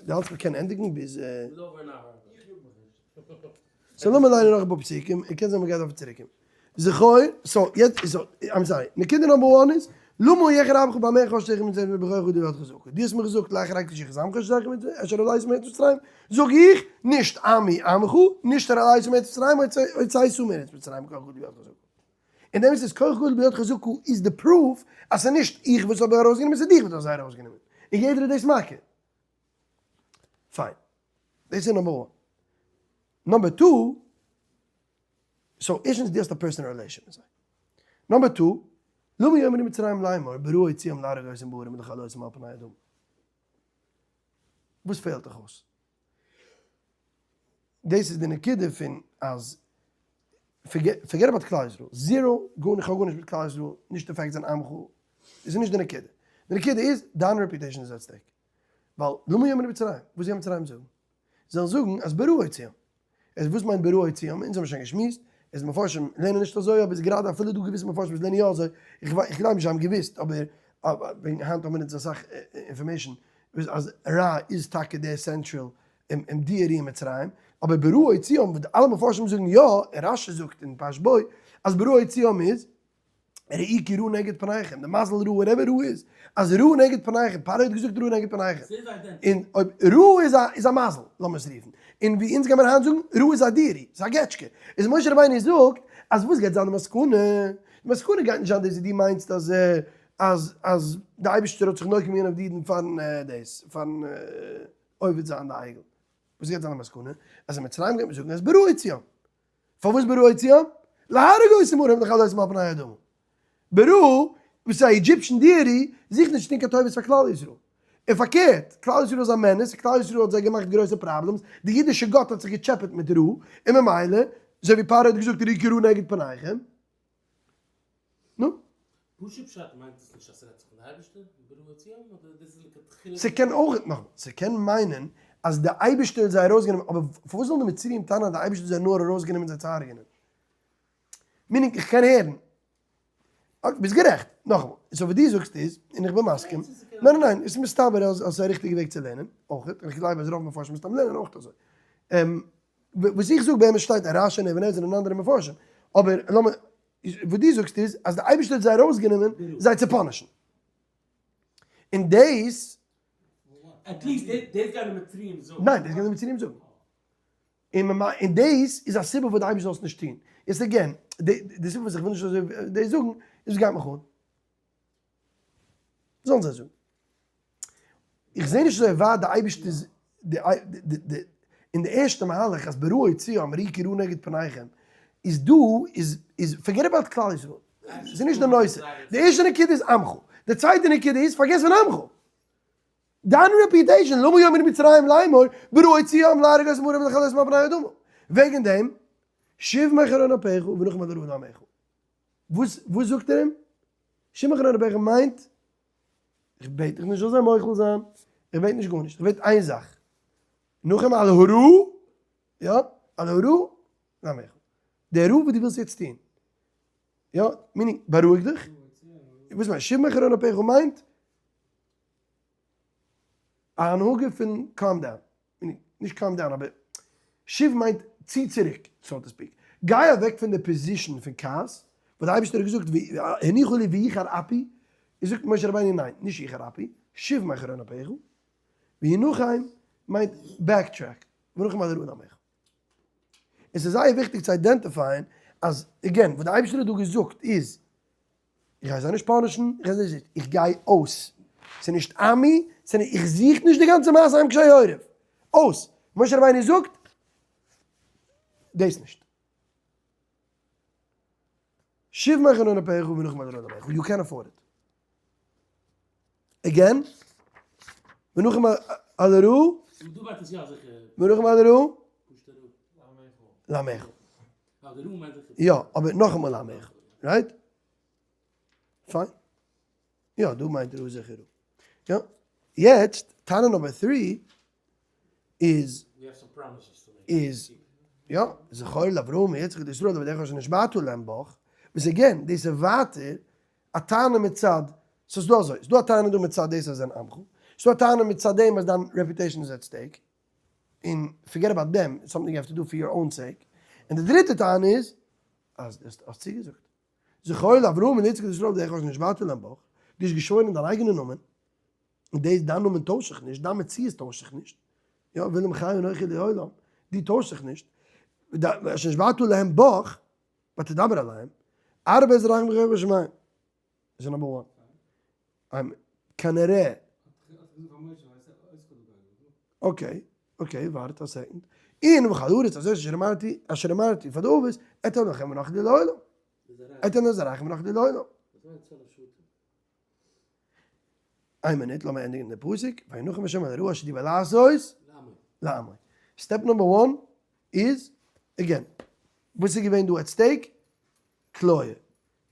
די האלטסט מ'קען ענדיגן ביז. so לאמיר ליינען נאך אפאר פסוקים, און קען זיין מ'גייט דארפן צוריקקומען. זכור, so יעצט, so, I'm sorry, נקודה number one איז, למה יחר אפך בעמך אשר הוצאת ממצרים בכח גדול וביד חזקה. דו האסט מיר געזאגט לאחרי כי שחת עמך אשר הוצאת ממצרים, אשר העלית מארץ מצרים, זאג איך, נישט עמי עמך, נישט העלית מארץ מצרים, הוצאת מארץ מצרים בכח גדול וביד חזקה. און דעם איז כח גדול ביד חזקה איז די proof אז ס'איז נישט איך וואס האב ארויסגענומען ס'איז דיך וואס האסט זיי ארויסגענומען. און יעדער איז דאס מכיר. פיין. דאס איז number one. number two, so ערשטנס דו האסט א personal relation מיט זיי. number two, למה יאמרו מצרים לאמור ברעה הוציאם להרוג אותם בהרים ולכלותם מעל פני האדמה. וואס פעלט דיך אויס? דאס איז די נקודה פון אז forget about כלל ישראל, zero, גארנישט, איך האב גארנישט מיט כלל ישראל, נישט די fact זיין עמך, דאס איז נישט די נקודה. די נקודה איז, דיין reputation איז at stake. ווייל למה יאמרו מצרים, וואס גייען מצרים זאגן? זיי זאלן זאגן אז ברעה הוציאם. איז וואס מיינט ברעה הוציאם? אונז האבן שוין געשמועסט, איז מפרשים לערנען נישט אזוי, אבער איז גראדע אפילו דא געוויסע מפרשים וואס לערנען יא אזוי, איך גלייב נישט זיי האבן געוואוסט, אבער וועגן היינט האבן מיר אונז אסאך information, אז רע איז טאקע דער central deity אין מצרים, אבער ברעה הוציאם וואס אלע מפרשים זאגן יא, און רש"י זאגט אין פרשת בא, אז ברעה הוציאם איז, ראו כי רעה נגד פניכם, די מזל רעה, whatever רעה איז, אז רעה נגד פניכם, פרעה האט געזאגט רעה נגד פניכם, און אויב רעה איז א איז א מזל, לאמיר עס רופן, און ווי אונז גיימיר היינט זאגן, רעה איז א deity, ס'איז א געטשקע, איז משה רבינו זאגט, אז וואס גייט זיין די מסקנא? די מסקנא גייט נישט זיין דאס ווי דו מיינסט אז אז אז די אייבערשטער האט זיך נוקם געווען אויף די אידן פארן דאס, פארן עובד זיין די עגל. וואס גייט זיין די מסקנא? אז אין מצרים גייט מען זאגן אז ברעה הוציאם. פארוואס ברעה הוציאם? להרוג אותם בהרים ולכלותם מעל פני האדמה. ברעה, וואס איז א Egyptian deity, זוכט נישט צו טון קיין טובות פאר כלל ישראל. און פארקערט, כלל ישראל איז א menace, כלל ישראל האט זיי געמאכט גרויסע problems, די אידישע גאט האט זיך געטשעפעט מיט רעה, און ממילא, אזוי ווי פרעה האט געזאגט ראו כי רעה נגד פניכם. נו? פשוט פשט מיינט עס נישט אז ס'רעדט זיך פון די אייבערשטער, ברעה הוציאם, אדער דאס איז לכתחילה. ס'קען אויך, נאכאמאל, ס'קען מיינען אז די אייבערשטער האט זיי ארויסגענומען, אבער פארוואס זאלן די מצריים טענה'ן אז די אייבערשטער האט זיי נאר ארויסגענומען זיי צו הרג'נען? meaning איך קען הערן, okay, ביסט גערעכט, נאכאמאל, so וואס דו זאגסט איז, און איך בין מסכים, ניין ניין ניין, עס איז מסתבר אז עס איז א ריכטיגע וועג צו לערנען, אויך, און איך גלייב אז רוב מפרשים מסתם לערנען אויך אזוי. וואס איך זאג באמת שטייט אין רש"י און אבן עזרא און אנדערע מפרשים, אבער לאמיר, וואס דו זאגסט איז אז די אייבערשטער האט זיי ארויסגענומען זיי צו punish ן. און דאס. at least דאס גייען די מצריים זאגן. ניין, דאס גייען די מצריים זאגן. און ממ און דאס איז א סיבה וואס די אייבערשטער זאל עס נישט טון. יעצט again, די די סיבה וואס איך וויל נישט אזוי דאס זאגן, איז וואס גייט מיך אן? זאלן זיי זאגן. איך זע נישט אזוי ווייט די אייבערשטער איז די די די אין די ערשטע מהלך אז ברא הוציאם ראו כי רעה נגד פניכם איז דא איז איז forget about כלל ישראל ס'איז נישט די נושא די ערשטע נקודה איז עמך די צווייטע נקודה איז פארגעס פון עמך דיין reputation למה יאמרו מצרים לאמור ברא הוציאם להרוג אותם בארם ולכלותם מעל פני האדמה וועגן דעם שוב מחרון אפיך ונחם על הרעה לעמך וואס וואס זאגט ער אים שוב מחרון אפיך מיינט איך בעט דיך נישט זאלסט זיי מוחל זיין, איך בעט נישט גארנישט, איך בעט איין זאך, נחם על הרעה, יא, על הרעה, לעמך. די רעה וואס דו ווילסט יעצט טון, יא, meaning, בארואיג דיך, וואס מיינט, שוב מחרון אפיך מיינט, א הנהגה פון calm down. נישט calm down אבער שוב מיינט צי צוריק so to speak, גיי אוועק פון די position פון כעס, וואס די אייבערשטער האט געזאגט הניחה לי ויחר אפי, איז זאגט משה רבינו ניין נישט יחר אפי, שוב מחרון אפיך, וינחם מיינט backtrack, ונחם על הרעה לעמך. עס איז זייער וויכטיג צו identify ען אז again וואס די אייבערשטער האט דא געזאגט איז איך גיי זיי נישט punish ן, איך גיי זיי נישט, איך גיי אויס. ס'איז נישט עמי, ס'איז נישט, איך זוך נישט די גאנצע מעשה עם קשי עורף. אויס. משה רבינו זאגט, דאס נישט. שוב מחרון אפיך ונחם על הרעה לעמך, יו קען afford it. Again, ונחם על הרעה. ונחם על הרעה. לעמך. יא, אבער נאכאמאל לעמך. Right? Fine. יא, דא מיינט רעה זיכער רעה. יא. יעצט, טענה number three איז, איז, יא, זכור לאברהם ליצחק לישראל לעבדיך אשר נשבעת להם בך, וואס again, דאס איז ווייטער א טענה מצד, ס'איז דא אזוי, ס'איז דא א טענה דא מצד דאס אז זיי זענען עמך, ס'איז דא א טענה מצד דעם אז דיין reputation איז at stake, און forget about דעם, it's something you have to do for your own sake, און די דריטע טענה איז, אז דו האסט צוגעזאגט. זכור לאברהם ליצחק לישראל עבדיך אשר נשבעת להם בך, דו האסט געשוואוירן אין דיין אייגענע נאמען, און דאס דיין נאמען טוישט זיך נישט, דיין מציאות טוישט זיך נישט, יא, וילם חי אנכי לעולם, דו טוישט זיך נישט, אשר נשבעת להם בך, ותדבר אליהם, ארבה זרעכם ככוכבי השמים. איז number one. I'm כנראה. Okay, okay, ווארט א second. און וכל הארץ הזאת אשר אמרתי, אשר אמרתי פאר די אבות, אתן לכם ונחלו לעולם. אתן לזרעכם ונחלו לעולם. איין מינוט, לאמיר ענדיגן די פסוק, וינחם השם על הרעה אשר דיבר לעשות לעמו. Step number one איז, again, וואס איז געווען דא at stake? כליה.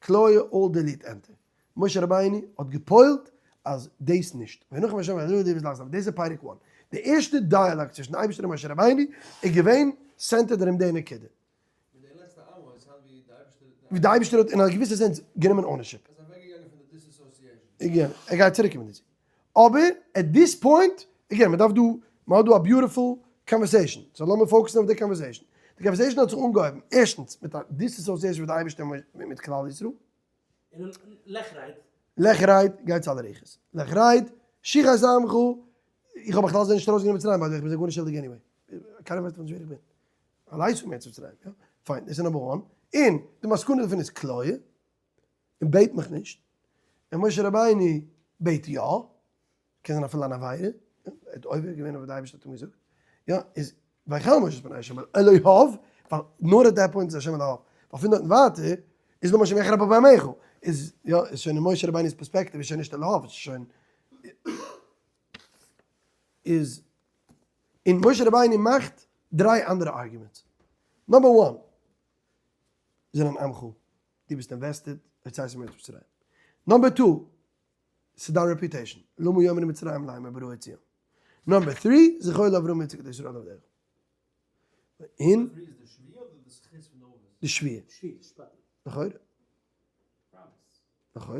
כליה all delete enter. משה רבינו האט גע'פועל'ט אז דאס נישט. וינחם השם על הרעה דיבר לעשות. דאס איז פרק one. די ערשטע dialogue צווישן די אייבערשטער און משה רבינו איז געווען centered ארום די נקודה. מיט די לעצטע עמו איז היינט ווי די אייבערשטער. ווי די אייבערשטער האט אין א געוויסע sense גענומען ownership. ער איז אוועקגעגאנגען פון די disassociation. Again, ער גייט צוריקקומען דערצו. אבער at this point, again, מען דארף דא, מען האט דא א beautiful conversation, so לאמיר focus ן אויף די conversation. די conversation האט זיך אנגעהויבן, ערשטנס, מיט א disassociation פון די אייבערשטער מיט כלל ישראל. און לך רד. לך רד, גייט צו אלע רוחות. לך רד, שחת עמך, איך האב בכלל זיי נישט ארויסגענומען מצרים, by the way, איך בין זיי גארנישט שולדיג anyway. קיינער ווייסט נישט ווער איך בין. אליינס פון מארץ מצרים, יא? Fine, דאס איז number one. און די מסקנא דערפון איז כליה, און בעט מיך נישט, און משה רבינו בעט יא, קען זיין אפילו אן עבירה, ער האט עובר געווען אויף וואס די אייבערשטער האט אים געזאגט, יא, איז ויחל משה את פני השם אל אלהיו, ווייל נאר at that point איז השם אלהיו, ווייל פון דארטן ווייטער איז למה השם יחר אפו בעמך, איז יא, איז שוין אין משה רבינו'ס פערספעקטיוו איז שוין נישט אלהיו, איז שוין, איז, און משה רבינו מאכט דריי אנדערע arguments, number one, זענען עמך, דו ביסט invested, הוצאת מארץ מצרים. Number two, ס'איז דיין reputation, למה יאמרו מצרים לאמר ברא הוציאם. Number three, זכור לאברהם יצחק לישראל עבדיך. און? די שבועה. לכאורה. לכאורה.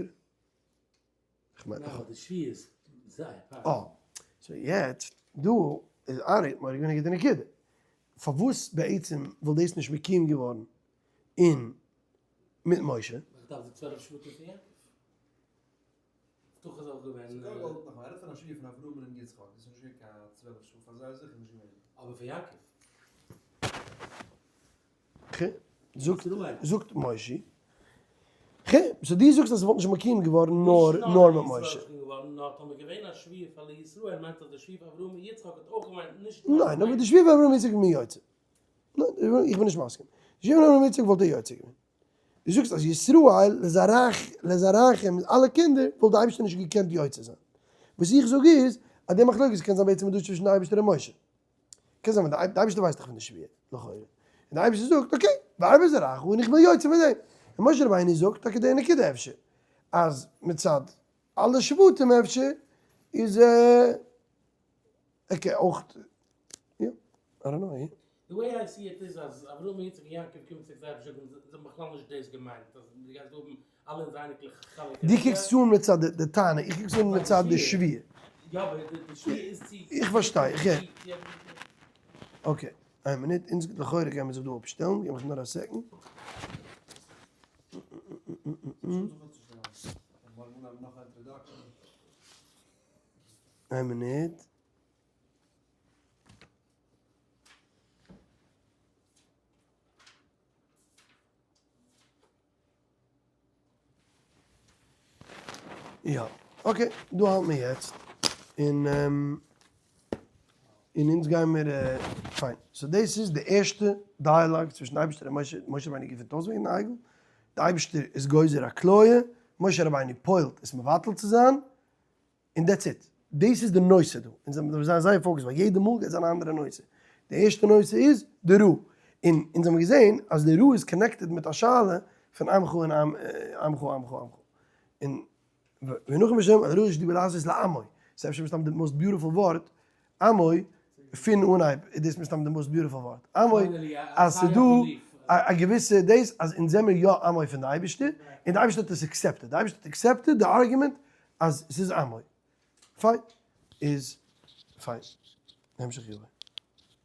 כ'מיין לכאורה. די שבועה איז זייער powerful. אה. So יעצט, דא איז ארי מורא'דיג געווען א גוטע נקודה. פארוואס בעצם וואלט דאס נישט מקוים געווארן אין מיט משה? איך דארף די 12 שבטים פון יעקב. הבטחה איז אויך געווען. ס'איז קודם כל נאכאמאל, ער רעדט פון א שבועה פון אברהם און יצחק, דאס איז נישט געווען קיין 12 שבטים, פאר זיי איז זיכער נישט געווען. אבער פון יעקב. זאגט זאגט מושי. ח. so דו זאגסט אז ס'וואלט נישט מקוים געווארן נאר נאר מיט משה. ניין אבער די שבועה פאר אברהם יצחק איז מען יוצא. ניין איך בין נישט מסכים. די שבועה פאר אברהם יצחק וואלט ער יוצא געווען. דו זאגסט אז ישראל לזרעך לזרעכם אלע קינדער וואלט די אייבערשטער נישט געקענט יוצא זיין. וואס איך זאג איז אז די מחלוקת קען זיין בעצם איז דא צווישן די אייבערשטער און משה. קען זיין ווייל די אייבערשטער ווייסט דאך פון די שבועה לכאורה. און די אייבערשטער זאגט okay והרבה זרעך און איך בין יוצא מיט דעם. און משה רבינו זאגט טאקע די נקודה אפשר אז מצד אלע שבטים אפשר איז okay אויך יא I don't know. The way I see it איז אז אברהם יצחק און יעקב קומען צוריק זייער פשוט און זיי האבן בכלל נישט דאס געמיינט אז דו גייסט האבן אלע אונזערע אייניקלעך חלק דו קוקסט אן מצד די טענה, איך קוק עס אן מצד די שבועה. יא אבער די שבועה איז צו. איך פארשטיי, איך הער. okay, איין מינוט, אונז לכאורה גייען מיר זיך דא אפשטעלן, געב מיך נאר א second. איין מינוט. יא, okay, דא האלט מיר יעצט, און און אונז גייען מיר, פיין, so דאס איז די ערשטע dialogue צווישן אייבערשטער און משה, משה רבינו געפינט אויס וועגן די עגל, די אייבערשטער איז גוזר א כליה, משה רבינו פועל'ט עס מבטל צו זיין, און that's it. דאס איז די נושא דא. אונז דארפן זיין זייער focused ווייל יעדע מאל גייט זיין א אנדערע נושא. די ערשטע נושא איז די רעה. און אונז האבן געזען אז די רעה איז connected מיט א שאלה פון עמך און עמך עמך עמך. און ונחם השם על רעה שדיבר לעשות לעמו. ס'איז אפשר מסתם די most beautiful ווארט, עמו, פון אנהייב איז דאס מסתם די most beautiful ווארט. עמו, אז ס'איז דא א געוויסע דאס אז אונז זעמיר יא עמו פון די אייבערשטער, און די אייבערשטער האט עס accepted. די אייבערשטער האט accepted די argument אז ס'איז עמו. פיין. איז פיין. המשך יבוא.